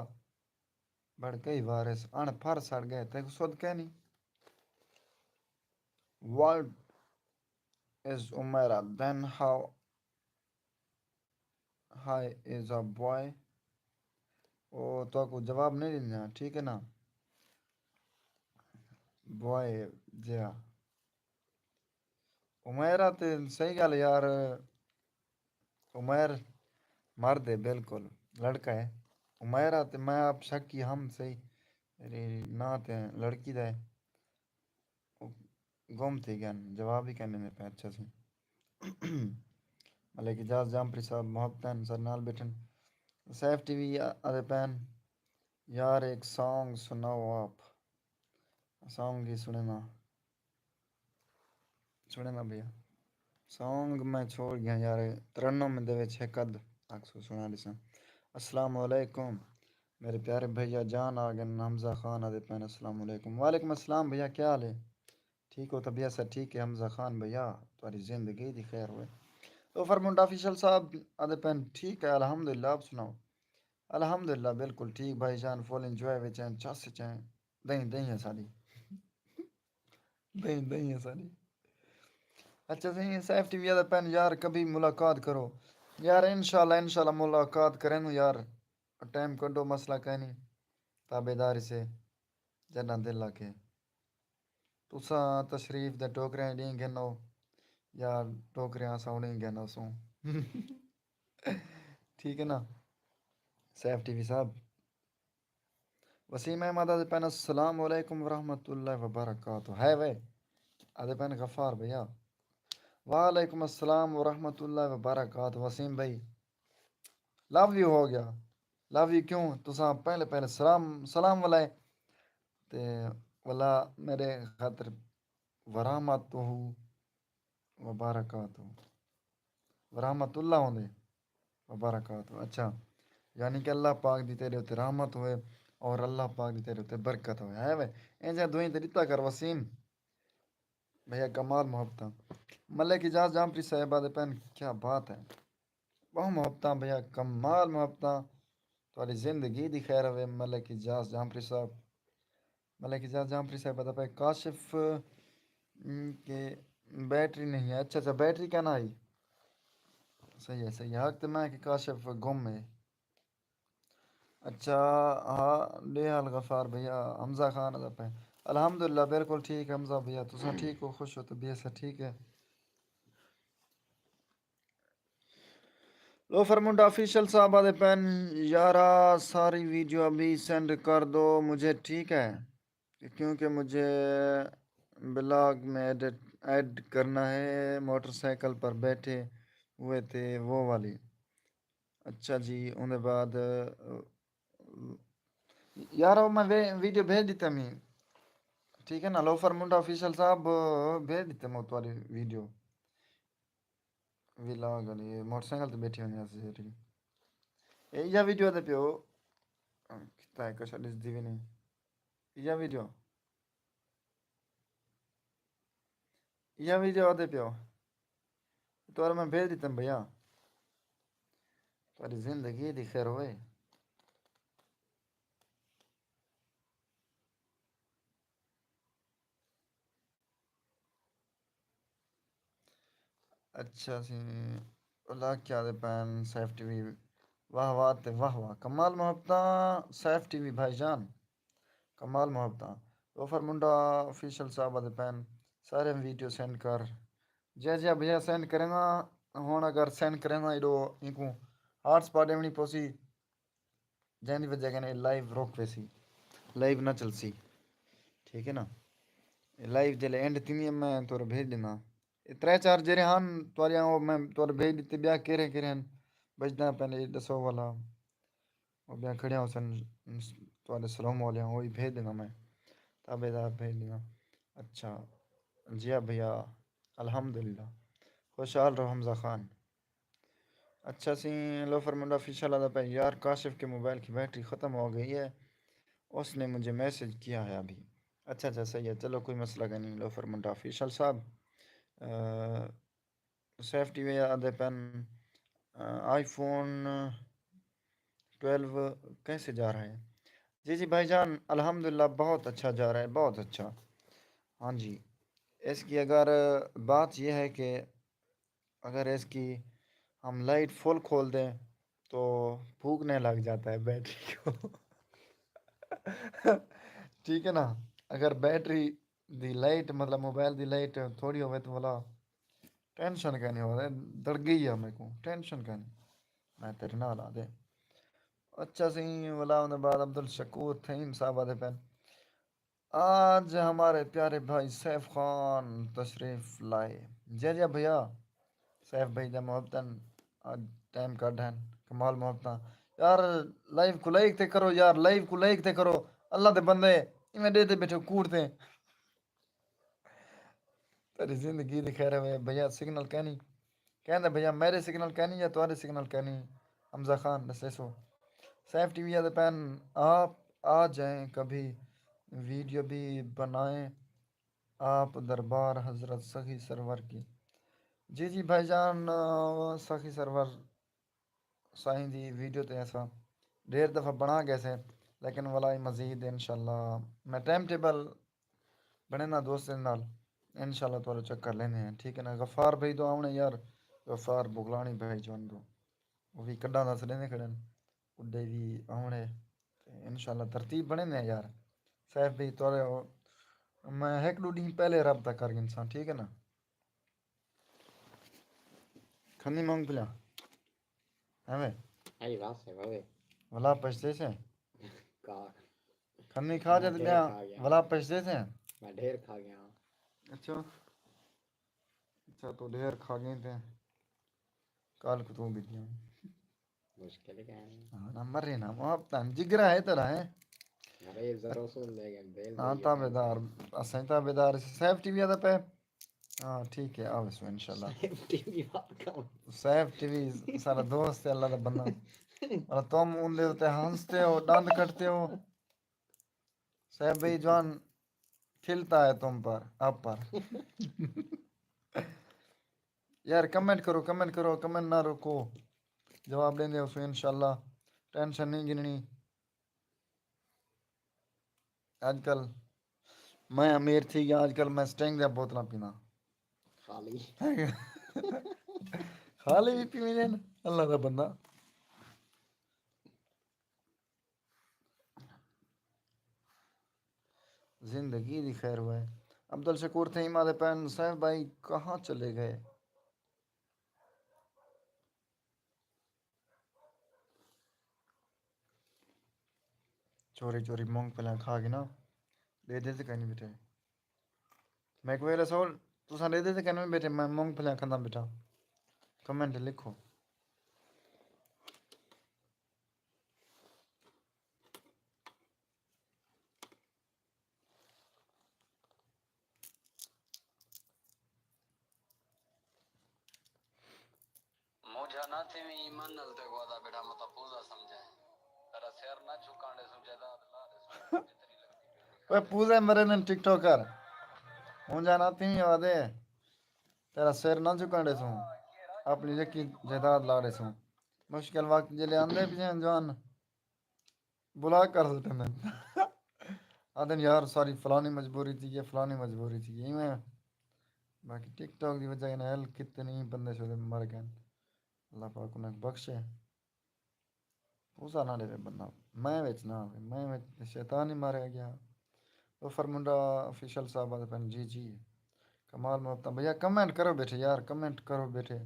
بڑ کئی وارث اݨ پھر سڑ ڳئے، تیکوں سدھ کینی۔ What is Umaira? Then how high is a boy? او تہاکوں جواب نہیں ݙیندا، ٹھیک ہے نا؟ بوائے جیا۔ عمیرہ تے صحیح ڳالھ یار، عمیر مرد ہے، بالکل لڑکا ہے۔ عمیرہ تے میں آپ شکی ہم صحیح، میݙے ناں تے لڑکی دا ہے۔ او گم تھی ڳئن، جواب ہی کائنی ݙیندے پئے۔ اچھا سئیں۔ ملک اجاز جامپری صاحب محبتاں ساݙے نال ٻیٹھن۔ سیف ٹی وی آ-، آہدے پئن، یار ہک سانگ سݨاؤ آپ۔ سانگ ہی سݨینداں۔ سݨینداں بھیا۔ سانگ میں چھوڑ ڳیاں یار، ترنم دے وچ ہک ادھ آکھسو سݨا ݙیساں۔ السلام علیکم میرے پیارے بھیا جان، آ ڳئن حمزہ خان آہدے پئن السلام علیکم۔ وعلیکم السلام بھیا، کیا حال ہے؟ ٹھیک ہو؟ طبیعت سب ٹھیک ہے؟ حمزہ خان بھیا، تہاݙی زندگی دی خیر ہوئے۔ لوفر منڈا آفیشل صاحب آہدے پئن، ٹھیک ہے الحمدللہ، آپ سݨاؤ؟ الحمدللہ بالکل ٹھیک بھائی جان، فل انجوائے وچ ہیں، چس وچ ہیں۔ دہیں دہیں ہے ساݙی۔ دہیں دہیں ہے ساݙی۔ اچھا سئیں، سیف ٹی وی آہدے پئن یار کبھی ملاقات کرو۔ یار انشاءاللہ، انشاءاللہ ملاقات کرینوں یار۔ ٹائم کڈھو، مسئلہ کائنی، تابعدار سے جݙاں دل آکھے۔ تساں تشریف دے ٹوکریاں ݙینہہ گھنو یا ٹوکریاں اساں اݙینہہ گھن آسوں۔ ٹھیک ہے نا سیف ٹی وی صاحب؟ وسیم احمد آہدے پئن السلام علیکم ورحمۃ اللہ وبرکاتہ۔ ہے وے آہدے پئن غفار بھیا۔ وعلیکم السلام ورحمۃ اللہ وبرکاتہ۔ وسیم بھائی، لو یو ہو ڳیا۔ لو یو کیوں؟ تساں پہلے پہلے سلام، سلام والے تے ولا میݙے خاطر ورحمۃ وبرکاتہ، ورحمۃ اللہ ہوندے وبرکاتہ۔ اچھا، یعنی کہ اللہ پاک دی تیݙے اتے رحمت ہوئے اور اللہ پاک دی تیݙے اتے برکت ہوئے۔ ہے وے؟ اینجھا دوئیں تے ݙتا کر وسیم۔ بھیا کمال محبتاں۔ ملک اجاز جامپری صاحب آہدے پئن، کیا بات ہے۔ ٻہوں محبتاں بھیا، کمال محبتاں۔ تہاݙی زندگی دی خیر ہووے ملک اجاز جامپری صاحب۔ ملک اجاز جامپری صاحب آہدا پئے کاشف، ام، کہ بیٹری نہیں ہے۔ اچھا اچھا، بیٹری کائنا آئی۔ صحیح ہے صحیح ہے۔ حق تے میں کہ کاشف گم ہے۔ اچھا، ہا، ݙے حال غفار بھیا، حمزہ خان آہدا پئے۔ الحمدللہ بالکل ٹھیک حمزہ بھیا، تساں ٹھیک ہو، خوش ہو، طبیعت سب ٹھیک ہے؟ لوفر منڈا آفیشل صاحب آہدے پئن، یارا ساری ویڈیو ابھی سینڈ کر دو مجھے، ٹھیک ہے؟ کیونکہ مجھے بلاگ میں ایڈٹ ایڈ کرنا ہے، موٹر سائیکل پر بیٹھے ہوئے تھے وہ والی۔ اچھا جی، اوندے بعد، یار، او میں وے-، ویڈیو بھیج ݙتے میں۔ ٹھیک ہے نا، لوفر منڈا آفیشل صاحب، بھیج ݙتے میں تہاݙی ویڈیو۔ ولاگ والی، موٹر سائیکل تے بیٹھی ہوندی سی۔ اے یا ویڈیو دے پیو، کتا ہے کچھ ݙسدی وی نہیں۔ یا ویڈیو، یا ویڈیو دے پیو۔ تہاݙے میں بھیج ݙتم بھیا۔ تہاݙی زندگی دی خیر ہوئے۔ اچھا سی، اللہ کیا دے پین سیف ٹی وی، واہ واہ تے واہ واہ، کمال محبتاں سیف ٹی وی بھائی جان، کمال محبتاں۔ غفر منڈا آفیشل صاحب آدھے پین، سارے ویڈیو سینڈ کر۔ جی جی بھیا سینڈ کریں گا، ہن اگر سینڈ کریں گا ایڈو اینکوں ہاٹ سپاٹ ݙیوݨی پوسی۔ جیندی وجہ کنے لائیو رک ویسی، لائیو نہ چلسی۔ ٹھیک ہے نا، لائیو جلے اینڈ تھیندی ہے میں تورے بھیج ݙینا۔ اے ترے چار جیرے ہن تواریاں، او میں تورے بھیج ݙتے۔ ٻیا کیرے کیرے ہن؟ بچدا پہلے ݙسو والا۔ او ٻیا کھڑیا ہوسن تواݙے سلام والیاں، اوہی بھیج ݙینا میں۔ تابعدار بھیج ݙینا۔ اچھا، جی ہاں بھیا، الحمدللہ۔ خوشحال رہو حمزہ خان۔ اچھا سی، لوفر منڈا آفیشل آدھا پیا، یار کاشف کے موبائل کی بیٹری ختم ہو گئی ہے، اس نے مجھے میسج کیا ہے ابھی۔ اچھا اچھا، صحیح ہے، چلو کوئی مسئلہ کا نہیں۔ لوفر منڈا آفیشل صاحب، سیف ٹی وی آدھے پن، آئی فون ٹویلو کیسے جا رہا ہے؟ جی جی بھائی جان، الحمدللہ بہت اچھا جا رہا ہے، بہت اچھا۔ ہاں جی، اس کی اگر بات یہ ہے کہ اگر اس کی ہم لائٹ فل کھول دیں تو پھونکنے لگ جاتا ہے بیٹری کو۔ ٹھیک ہے نا، اگر بیٹری دی لائٹ، مطلب موبائل دی لائٹ تھوڑی ہوئے تو والا ٹینشن کائنی، ہو رہے دڑ گئی ہے میرے کو، ٹینشن کائنی۔ میں تیرے نال آ دے۔ اچھا سی، ولا اندے بعد عبدالشکور تھیم صاحب آدھے پین، آج ہمارے پیارے بھائی سیف خان تشریف لائے۔ جی جی بھیا، سیف بھائی دے محبتاں، اڄ ٹائم کڈھ ہن، کمال محبتاں۔ یار، لائیو کو لائک تے کرو یار، لائیو کو لائک تے کرو۔ اللہ دے بندے، ایویں ݙیہدے ٻیٹھے کوڑ تے۔ تیݙی زندگی دی خیر ہوئے بھیا، سگنل کینی۔ کہندے بھیا میݙے سگنل کینی یا تہاݙے سگنل کینی؟ حمزہ خان ݙسیسو۔ سیف ٹی وی آدھے پین، آپ آ جائیں کبھی، ویڈیو بھی بنائیں آپ دربار حضرت سخی سرور کی۔ جی جی بھائی جان، آ، سخی سرور سائیں دی ویڈیو تے اساں ڈھیر دفعہ بݨا ڳئے سے، لیکن ولا مزید انشاءاللہ میں ٹائم ٹیبل بݨینداں دوستیں نال، انشاءاللہ تہاݙا چکر لیندے ہیں، ٹھیک ہے نا؟ غفار بھائی تو آوݨے یار، غفار بغلانی بھائی جان تو، وہ بھی کݙاں دا سݙیندے کھڑے ہیں، اݙے بھی آوݨے، تے انشاءاللہ ترتیب بݨیندے ہیں یار۔ سیف بھائی تہاݙے، میں ہک ݙو ݙینہہ پہلے رابطہ کر گھنساں، ٹھیک ہے نا؟ کھنی مونگ پھلیاں۔ ایویں؟ ائی بس ہے بابے۔ ولا پچھتے سے؟ کا؟ کھنی کھا میں جاتے ڈھیر بیا، کھا گیا۔ ولا پچھتے سے؟ میں ڈھیر کھا گیا۔ اچھا۔ اچھا، تو ڈھیر کھا گئے تے کال کو تو بھی دیا۔ مشکل ہے کہنی۔ ہاں، نہ مرے نا، وہ اب تن جگرا ہے تیرا ہے۔ ارے، ذرا سن لے گئے، بیل ہاں، دے گئے۔ تابعدار، اسیں تابعدار، سیف ٹی وی آتا پہ۔ ہاں، ٹھیک ہے، آوے سو انشاءاللہ۔ سیف ٹی وی بات کروں۔ سیف ٹی وی سارا دوست ہے، اللہ دا بندہ۔ اور تم ان دے تے ہنستے ہو، ڈاند کٹتے ہو۔ سیف بھائی جوان کھلتا ہے تم پر، آپ پر۔ یار، کمنٹ کرو، کمنٹ کرو، کمنٹ نہ رکو۔ جواب ݙیندے ہوسوں انشاءاللہ۔ ٹینشن نہیں گھنݨی۔ اڄ کل میں امیر تھی ڳیا، اڄ کل میں سٹنگ دیاں بوتلاں پینداں۔ خالی۔ خالی بھی پیویں ہن، اللہ دا بندہ۔ زندگی دی خیر ہوئے۔ عبدالشکور تھئیم آدھے پئن، سیف بھائی کہاں چلے گئے؟ چوری چوری مونگ پھلیاں کھا کے نا، ݙے دے تے کائنی ٻیٹھے۔ میک ویل اسول، تساں ݙیہدے تے کینویں ٻیٹھے، میں مونگ پھلیاں کھاندا ٻیٹھاں۔ کمنٹ لکھو۔ مونجھا نہ تھیویں ایمان نال تیکوں آہدا ٻیٹھاں متاں پوزا سمجھیں۔ تیݙا سر نہ جھکاں ݙیسوں جائیداد لا ݙیسوں جتنی لڳدی پئی ہوندی۔ اوئے پوزے مرے نے ٹک ٹاکر۔ مونجھا نہ تھیویں آہدے۔ تیݙا سر نہ جھکاں ݙیسوں۔ اپݨی یکی جائیداد لا ݙیسوں۔ مشکل وقت جیلے آندے پئے ہن جوان۔ بلاک کر سٹیندن۔ آہدن یار ساری فلانی مجبوری تھی ڳئی، فلانی مجبوری تھی ڳئی ایویں۔ باقی ٹک ٹاک دی وجہ کنے ہل کتنے بندے شدے مر ڳئن۔ اللہ پاک انہاں کوں بخشے۔ پوزا نہ ݙیوے بندہ۔ میں وچ نہ آوے۔ میں وچ تے شیطان ہی ماریا ڳیا۔ ظفر منڈا آفیشل صاحب آہدے پن جی جی۔ کمال محبتاں۔ بھیا کمنٹ کرو ٻیٹھے یار، کمنٹ کرو ٻیٹھے۔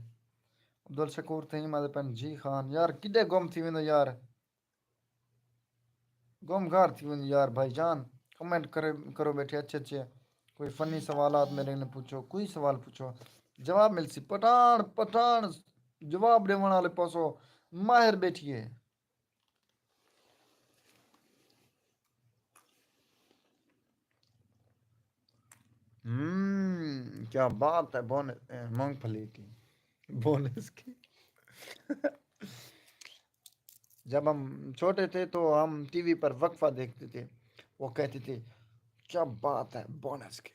عبدالشکور تھئیم آہدے پن جی خان۔ یار کݙے گم تھی ویندو یار۔ گم گار تھی ویندے یار بھائی جان۔ کمنٹ کرے کرو ٻیٹھے اچھے اچھے۔ کوئی فنی سوالات میݙے کنے پچھو، کوئی سوال پچھو، جواب ملسی۔ پٹھاݨ پٹھاݨ جواب ݙیوݨ آلے پاسوں ماہر ٻیٹھی ہے۔ ہم کیا بات ہے بون مونگ پھلی کی بونس کی۔ جب ہم چھوٹے تھے تو ہم ٹی وی پر وقفہ دیکھتے تھے، وہ کہتے تھے کیا بات ہے بونس کی۔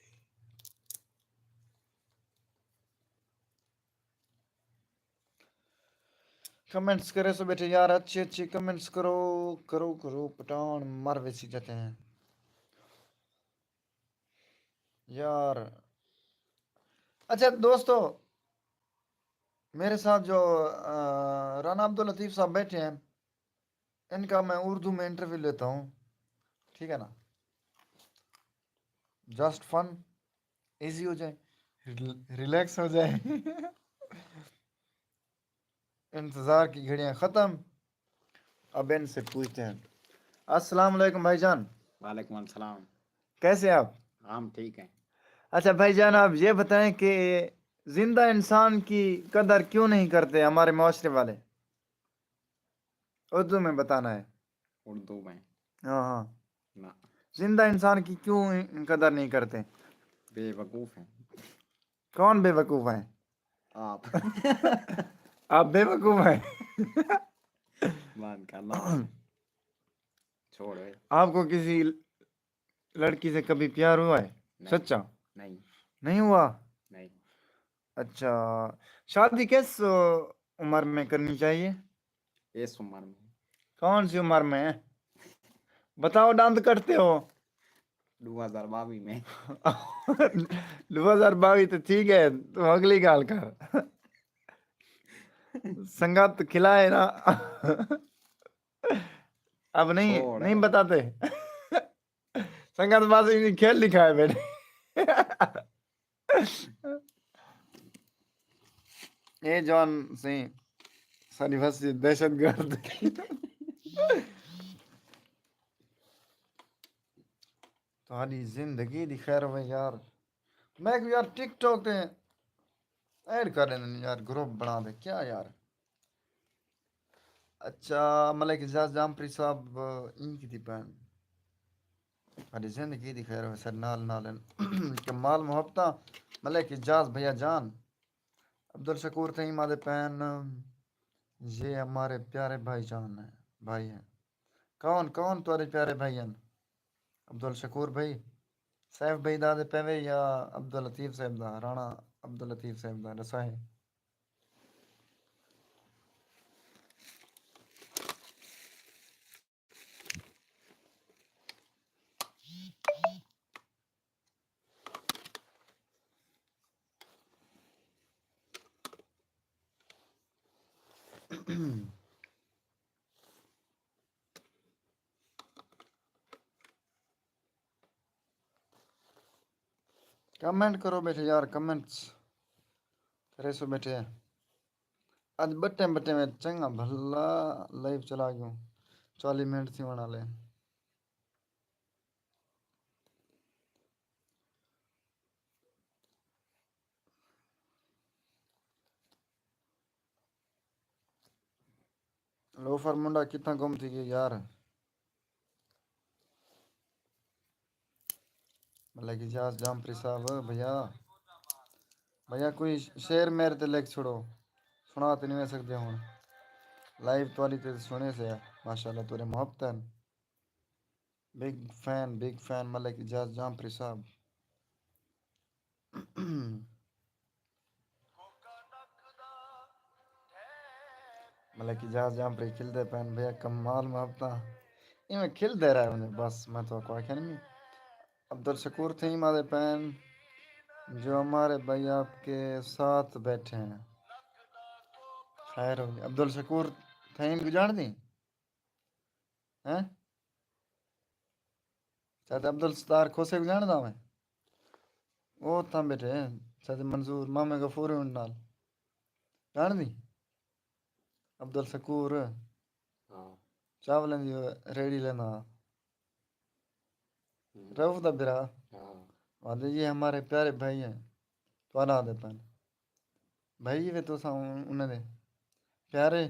کمنٹس کرے سو بیٹھے یار، اچھے اچھے کمنٹس کرو، کرو کرو، پٹھان مر ویسی جاتے ہیں یار۔ اچھا دوستو، میرے ساتھ جو رانا عبداللطیف صاحب بیٹھے ہیں، ان کا میں اردو میں انٹرویو لیتا ہوں، ٹھیک ہے نا؟ جسٹ فن، ایزی ہو جائے، ریلیکس ہو جائے۔ انتظار کی گھڑیاں ختم۔ اب ان سے پوچھتے ہیں۔ السلام علیکم بھائی جان۔ وعلیکم السلام۔ کیسے ہیں آپ؟ ہم ٹھیک ہیں۔ اچھا بھائی جان، آپ یہ بتائیں کہ زندہ انسان کی قدر کیوں نہیں کرتے ہمارے معاشرے والے؟ اردو میں بتانا ہے۔ اردو میں؟ ہاں ہاں۔ نہ۔ زندہ انسان کی کیوں قدر نہیں کرتے؟ بے وقوف ہیں۔ کون بے وقوف ہیں؟ آپ۔ آپ بے وقوف ہیں۔ مان کر لو۔ چھوڑ بھائی۔ آپ کو کسی لڑکی سے کبھی پیار ہوا ہے؟ نہیں۔ سچا؟ نہیں۔ نہیں ہوا؟ نہیں۔ اچھا، شادی کس عمر میں کرنی چاہیے؟ اس عمر میں۔ کون سی عمر میں؟ بتاؤ، دند کٹتے ہو۔ دو ہزار باوی میں۔ دو ہزار باوی تو ٹھیک ہے، تو اگلی گال کر۔ سنگت کھلائے نا۔ اب نہیں، چھوڑ۔ نہیں بتاتے۔ سنگت بس انہیں کھیل دکھائے بیٹھے۔ اے جوان سئیں ساݙی وسی دہشت گرد۔ تہاݙی زندگی دی خیر ہوے یار۔ میں کوں یار ٹک ٹاک تے ایڈ کر ݙیندے یار، گروپ بݨا تے کیا یار۔ اچھا ملک اعجاز جامپری صاحب ایں کیتی پین۔ ساݙی زندگی دی خیر ہوے سر نال نال ہن۔ کمال محبتاں ملک اعجاز بھیا جان۔ عبدالشکور تھئیم آہدے پین، یہ ہمارے پیارے بھائی جان ہیں، بھائی ہیں۔ کون کون تہاݙے پیارے بھائی ہن؟ عبدالشکور بھائی، سیف بھائی دا آہدے پے وے یا عبداللطیف صاحب دا؟ رانا عبداللطیف صاحب دا ݙسائے۔ کمنٹ کرو بیٹھے یار، کمنٹس کریسو بیٹھے۔ اڄ ٻٹیں ٻٹیں وچ چنڳا بھلا لائیو چلا ڳیوں، چالیہہ منٹ تھیوݨ آلے۔ لوفر منڈا کتھاں گم تھی ڳئے یار؟ ملک اجاز جامپری صاحب، بھیا، بھیا کوئی شعر میرے تے لکھ چھوڑو، سݨا تے نہیں وے سڳدے ہݨ۔ لائیو تہاݙی تے سُݨے سے، ماشاءاللہ تہاݙے محبت ہن۔ بگ فین، بگ فین ملک اجاز جامپری صاحب۔ ملک اجاز جامپری کھلدے پئن بھیا، کمال محبتاں۔ ایویں کھلدے رہ ونڄو بس، میں تہاکوں آکھیا نہیں۔ عبدالشکور تھئیم آہدے پئن جو ہمارے بھائی آپ کے ساتھ بیٹھے ہیں۔ خیر ہوئی۔ عبدالشکور تھئیم کوں ڄاݨدیں؟ ہیں؟ چاچا عبدالستار کھوسے کوں ڄاݨدا میں؟ او اتھاں ٻیٹھے ہیں۔ چاچا منظور، مامے غفور ہن نال۔ ڄاݨدیں؟ عبدالشکور۔ ہاں۔ چاولیں دی ریڑھی لیندا۔ ہوں۔ رؤف دا بھرا۔ ہاں۔ آہدے یہ ہمارے پیارے بھائی ہیں۔ تہاݙا آہدے پئن۔ بھائی وے تساں انہاں دے پیارے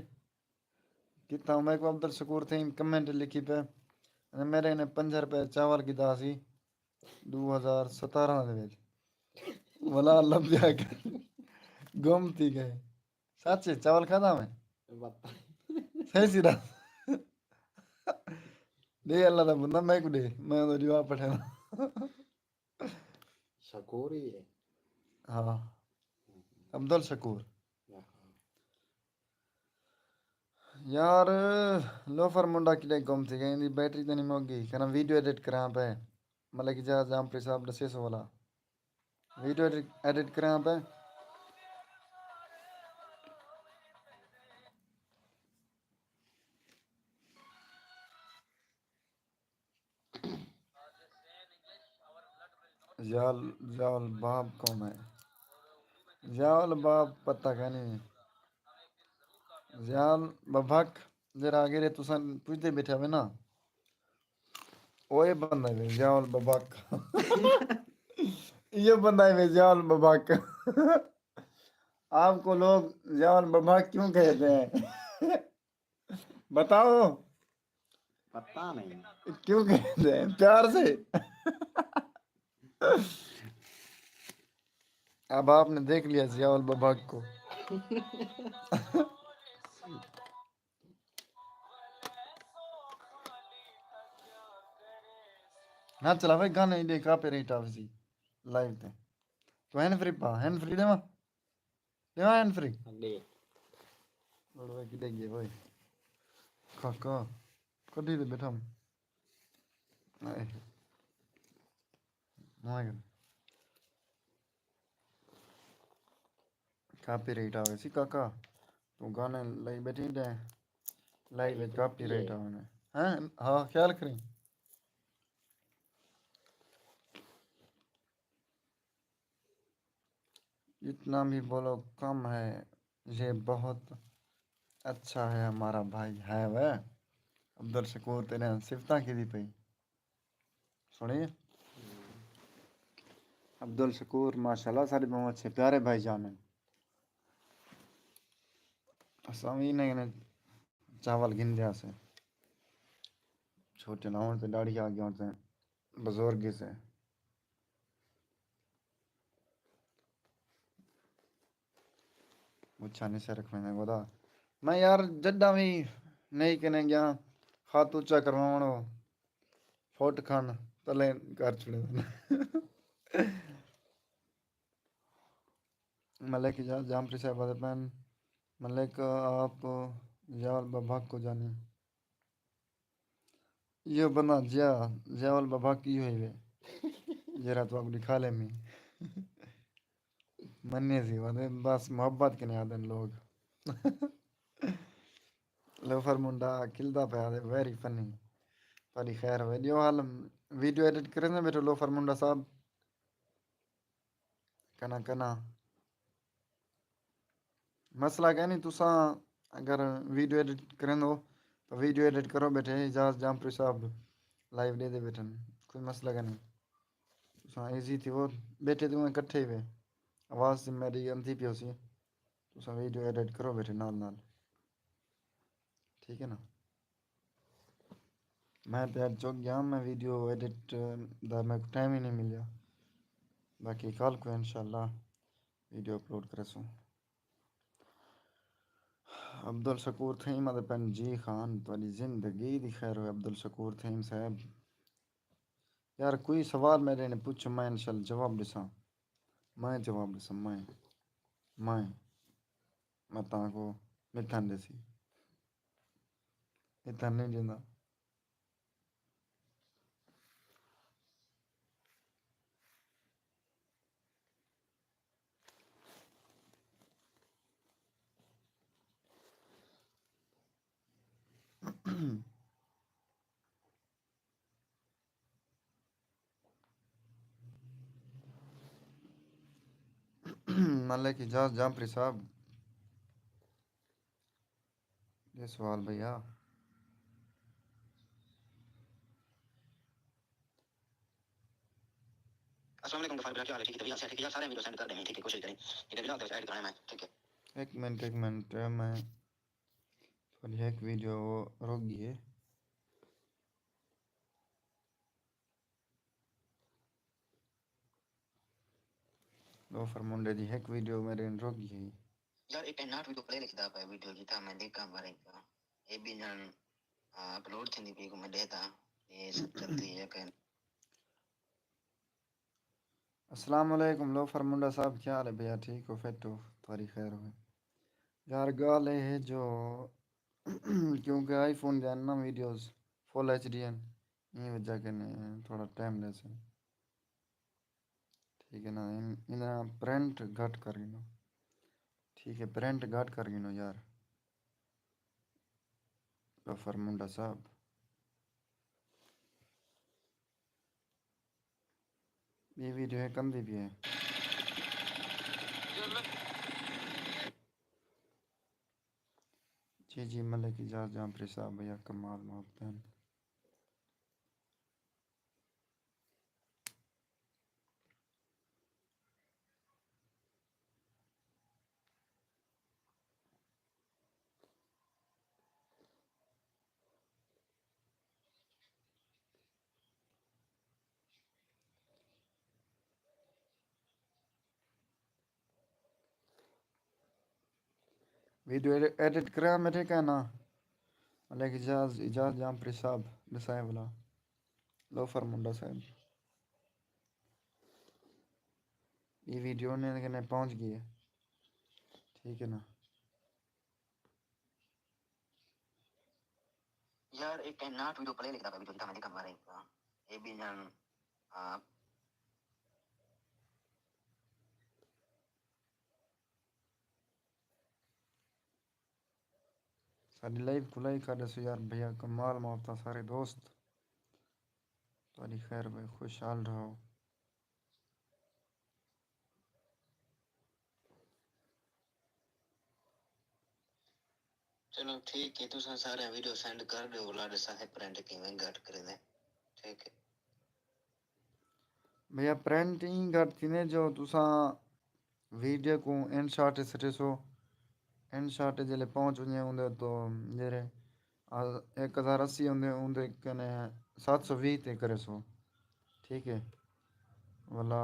کتھاں۔ میکوں عبدالشکور تھئیم کمنٹ لکھی پئے، میݙے نے پنج روپے چاول گھدا سی ݙو ہزار ستارہ دے وچ، ولا لبھیا کائنی، گم تھی ڳئے۔ سچ ہے، چاول کھادا میں؟ پتہ نہیں۔ صحیح سی ݙس۔ ݙے اللہ دا بندہ میکوں ݙے، میں اوندا جواب پٹھاواں۔ شکور ہی ہے۔ ہاں۔ عبدالشکور۔ ہاں۔ یار، لوفر منڈا کݙے گم تھی ڳئے؟ ایندی بیٹری تے نہیں مک ڳئی؟ کنا ویڈیو ایڈٹ کراں پئے۔ ملک اجاز جامپری صاحب ݙسیسو ولا۔ ویڈیو ایڈٹ، ایڈٹ کراں پئے۔ ضیاء ال-، ضیاء الباب کون ہے؟ ضیاء الباب پتہ کائنی۔ ضیاء الببھک جیڑھا اگے تساں پچھدے ٻیٹھے ہوے نا، او اے بندہ ہے ضیاء الببھک۔ یہ بندہ ہے ضیاء الببھک۔ آپ کو لوگ ضیاء الببھک کیوں کہتے ہیں؟ بتاؤ۔ پتہ نہیں۔ کیوں کہتے ہیں؟ پیار سے۔ اب آپ نے دیکھ لیا ضیاء الببھک کو۔ نہ چلاوے گانے، ایݙے کاپی رائٹ آوسی لائیو تے۔ تو ہینڈ فری پا، ہینڈ فری ݙیواں؟ ݙیواں ہینڈ فری؟ ݙے۔ لڑوے کݙے ڳئے بھائی۔ کاکا، کݙی تے ٻیٹھا میں۔ آئے۔ آئے۔ کاپی رائٹ آوے سی کاکا، توں گانے لائی ٻیٹھیں تے لائیو وچ کاپی رائٹ آوݨے۔ ہیں؟ ہاں، خیال کریں۔ جتنا بھی بولو کم ہے، یہ بہت اچھا ہے ہمارا بھائی۔ ہے وے عبدالشکور، تیݙے صفتاں کیتی پئی۔ سݨیے۔ عبدالشکور ماشاءاللہ ساݙے ٻہوں اچھے پیارے بھائی جان ہن۔ اساں وی انہیں کنے چاول گھندے ہاسے۔ چھوٹے نہ ہوݨ تے ݙاڑھی آ ڳئی ہوݨ تے بزرگ سے۔ مچھاں نہیں سے رکھویں گودا۔ میں یار جݙاں وی نہیں کنے ڳیا، خط اچا کرواوݨ، او فٹ کھن تلے کر چھڑے۔ ملک اجاز جامپری صاحب آہدے پئن، ملک آپ ضیاء الببھک کو جانے۔ ایہو بندہ ضیاء، ضیاء الببھک ایہو ہی وے، جیڑھا تہاکوں ݙکھا لے میں۔ منے سی وادے، بس محبت کنے آہدن لوگ۔ لوفر منڈا کھلدا پیا آہدے، ویری فنی۔ تہاݙی خیر ہووے۔ ݙیو حال، ویڈیو ایڈٹ کریندے ٻیٹھو لوفر منڈا صاحب؟ کنا کنا۔ مسئلہ کائنی، تساں اگر ویڈیو ایڈٹ کریندو تاں ویڈیو ایڈٹ کرو ٻیٹھے، اجاز جامپری صاحب لائیو ݙیہدے ٻیٹھن، کوئی مسئلہ کائنی۔ تساں ایزی تھیوو، ٻیٹھے ݙوہیں کٹھے ہی وے، آواز تے میݙی آندی پئی ہوسی، تساں ویڈیو ایڈٹ کرو ٻیٹھے نال نال۔ ٹھیک ہے نا؟ میں تے اڄ چک ڳیا، میں ویڈیو ایڈٹ دا میکوں ٹائم ہی نہیں ملیا۔ باقی کل کو انشاءاللہ ویڈیو اپلوڈ کرسوں۔ عبدالشکور تھئیم آہدے پن، جی خان، تہاݙی زندگی دی خیر ہوئے عبدالشکور تھئیم صاحب۔ یار، کوئی سوال میݙے نے پچھو، میں انشاءاللہ جواب ݙیساں۔ میں جواب ݙیساں، میں، میں، میں تاں کو متھن ݙیسی۔ متھن نہیں ݙیندا۔ ملک اعجاز جامپری صاحب، یہ سوال بھیا۔ السلام علیکم غفار بھرا، کیا حال ہے؟ ٹھیک ہے طبیعت سے؟ ٹھیک ہے یار، سارے ویڈیو سینڈ کر دیں، ٹھیک ہے، کوشش کریں، ٹھیک ہے، بلاگ دے وچ ایڈ کرانا ہے، ٹھیک ہے۔ ایک منٹ، ایک منٹ، میں تھوڑی ایک ویڈیو رک گئی ہے۔ لوفر منڈے دی ہک ویڈیو میݙے رک ڳئی۔ یار، ایک ناٹ ویڈیو پلے لکھدا پئے، ویڈیو جتھاں میں ݙیکھاں بارے کا۔ اے بی جان، آ، اپلوڈ تھیندی پئی کو میں ݙیہدا، اے سب چلدی ہے کہ۔ السلام علیکم لوفر منڈا صاحب، کیا حال ہے بھیا؟ ٹھیک ہو، فٹ ہو؟ تہاݙی خیر ہوئے۔ یار، ڳالھ اے ہے جو کیونکہ آئی فون دے نا ویڈیوز فل ایچ ڈی ہن، ایں وجہ کنے تھوڑا ٹائم لیسن۔ ٹھیک ہے نا، ان-، انہاں پرنٹ گھٹ کر گھنو۔ ٹھیک ہے، پرنٹ گھٹ کر گھنو یار۔ غفار منڈا صاحب۔ یہ ویڈیو ہے، کندی بھی ہے۔ جی جی، ملک اعجاز جامپری صاحب، بھیا کمال محبت ہیں۔ ویڈیو ایڈ-، ایڈٹ کریاں میں، ٹھیک ہے نا؟ ملک اعجاز، اعجاز جامپری صاحب، ݙسائے بھلا۔ لوفر منڈا صاحب۔ یہ ویڈیو نے کنے پہنچ گئی ہے۔ ٹھیک ہے نا؟ یار، ایک کہیں ناٹ ویڈیو پلے لکھدا پیا، ویڈیو جتھاں میں ݙیکھاں بارے کا۔ اے بی جان، آ، ساݙی لائیو کھلائی کر ݙیسو یار بھیا، کمال محبتاں سارے دوست۔ تہاݙی خیر بھائی، خوشحال رہو۔ چلو ٹھیک ہے، تساں سارے ویڈیو سینڈ کر ݙیو، ولا ݙساں ہے پرنٹ کیویں گھٹ کریندے۔ ٹھیک ہے۔ بھیا، پرنٹ ایں گھٹ تھیندے جو تساں ویڈیو کوں ان شاٹ سٹیسو، ان شاٹ جلے پہنچ ونڄے اوندے تو جیڑھے ہک ہزار اسی ہوندے، اوندے کنے ست سو ویہہ تے کریسو، ٹھیک ہے؟ ولا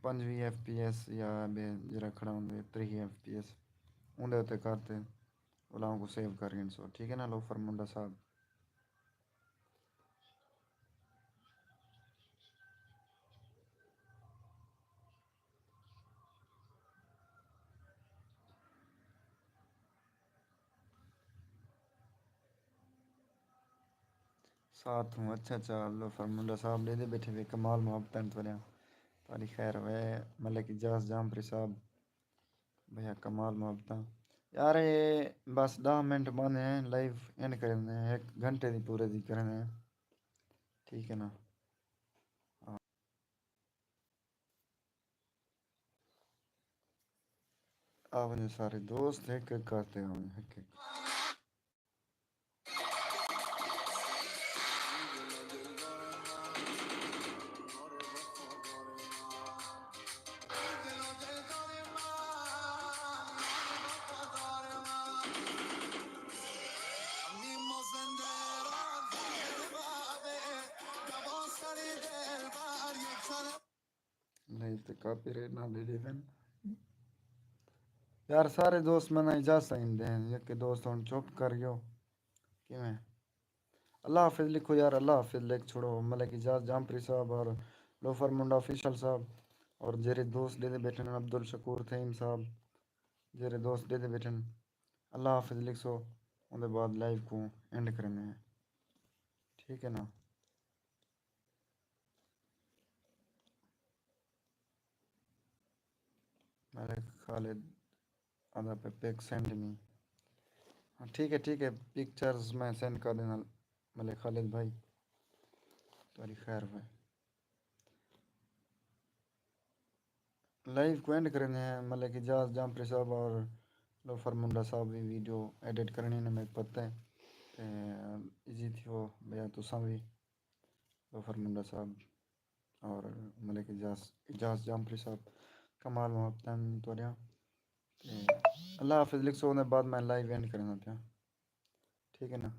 پنجویہہ ایف پی ایس یا ٻئے جیڑھا کھڑا ہوندے تریہہ ایف پی ایس، اوندے اتے کر تے ولا اونکوں سیو کر گھنسو، ٹھیک ہے نا لوفر منڈا صاحب؟ ساتھ ہوں، اچھا اچھا، لوفر منڈا صاحب ݙیہدے ٻیٹھے وے، کمال محبتاں تہاݙیاں، تہاݙی خیر ہوئے، ملک اعجاز جامپری صاحب۔ بھیا کمال محبتاں۔ یار، اے بس ݙاہ منٹ بݨے ہیں، لائیو اینڈ کریندے ہیں، ہک گھنٹے دی پورے دی کریندے ہیں۔ ٹھیک ہے نا؟ ہاں۔ آ ونڄو سارے دوست، ہک ہک کرتے آ ونڄو، ہک ہک۔ تے کاپی رائٹ نہ ݙے ݙیون۔ یار سارے دوست میں نہ اجازت آئیں دین، یکے دوست ہن چپ کر گیو۔ کیویں؟ اللہ حافظ لکھو یار، اللہ حافظ لکھ چھوڑو۔ ملک اجاز جامپری صاحب اور لوفر منڈا آفیشل صاحب، اور جیرے دوست ݙیندے بیٹھن، عبدالشکور تھیم صاحب، جیرے دوست ݙیندے بیٹھن، اللہ حافظ لکھسو۔ اوندے بعد لائیو کوں اینڈ کریندے ہیں، ٹھیک ہے نا؟ ملک خالد آندا پہ پک سینڈ می۔ ہاں، ٹھیک ہے، ٹھیک ہے، پکچرز میں سینڈ کر دینا۔ ملک خالد بھائی، تہاݙی خیر ہوئے۔ لائیو کو اینڈ کریندے ہیں۔ ملک اجاز جامپری صاحب اور لوفر منڈا صاحب بھی ویڈیو ایڈٹ کرنی نے، میکوں پتہ ہے۔ تے ایزی تھیو بھیا، تساں بھی لوفر منڈا صاحب اور ملک اجاز، اجاز جامپری صاحب، کمال محبتاں تہاݙیاں۔ تے اللہ حافظ لکھسو، اوندے بعد میں لائیو اینڈ کریندا پیاں، ٹھیک ہے نا؟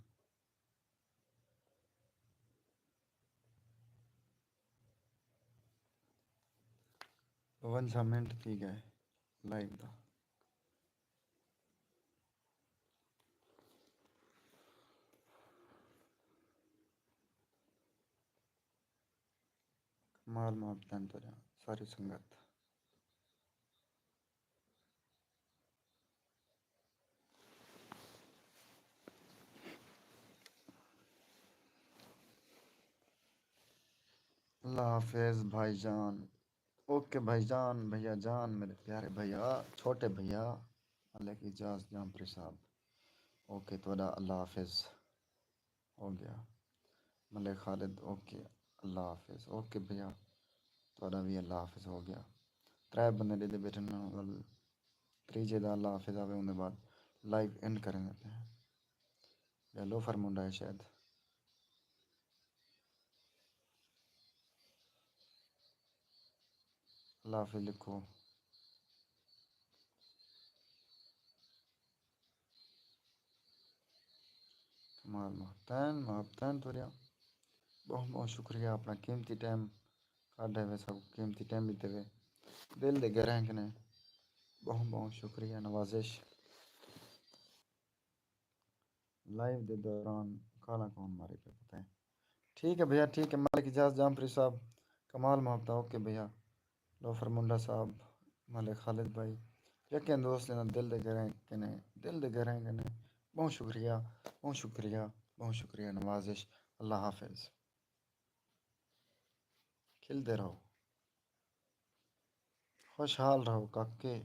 ونجاہ منٹ تھی ڳئے لائیو دا۔ کمال محبتاں تہاݙیاں ساری سنگت۔ اللہ حافظ بھائی جان۔ اوکے بھائی جان، بھیا جان، میرے پیارے بھیا، چھوٹے بھیا، ملک اجاز جامپری صاحب۔ اوکے، تہاݙا اللہ حافظ ہو ڳیا۔ ملک خالد، اوکے، اللہ حافظ۔ اوکے بھیا، تہاݙا بھی اللہ حافظ ہو ڳیا۔ ترے بندے ݙیندے بیٹھن، ول تریجے دا اللہ حافظ آوے، اوندے بعد لائیو اینڈ کریندے پئے ہیں۔ یا لوفر منڈا ہے شاید۔ اللہ حافظ لکھو۔ کمال محبتین، محبتین تہاݙیاں۔ ٻہوں ٻہوں شکریہ، اپݨا قیمتی ٹائم کڈھ ݙیوے، ساکوں قیمتی ٹائم ݙتے وے۔ دل دے گہرائیں کنے ٻہوں ٻہوں شکریہ، نوازش۔ لائیو دے دوران گالاں کون ماری پئے پتہ ہے۔ ٹھیک ہے بھیا، ٹھیک ہے۔ ملک اجاز جامپری صاحب، کمال محبتاں، اوکے بھیا۔ لوفر منڈا صاحب، ملک خالد بھائی، یکیں دوست نے دل دے گہرائیں کنے، دل دے گہرائیں کنے ٻہوں شکریہ، ٻہوں شکریہ، ٻہوں شکریہ، نوازش۔ اللہ حافظ۔ کھلدے رہو، خوشحال رہو کاکے۔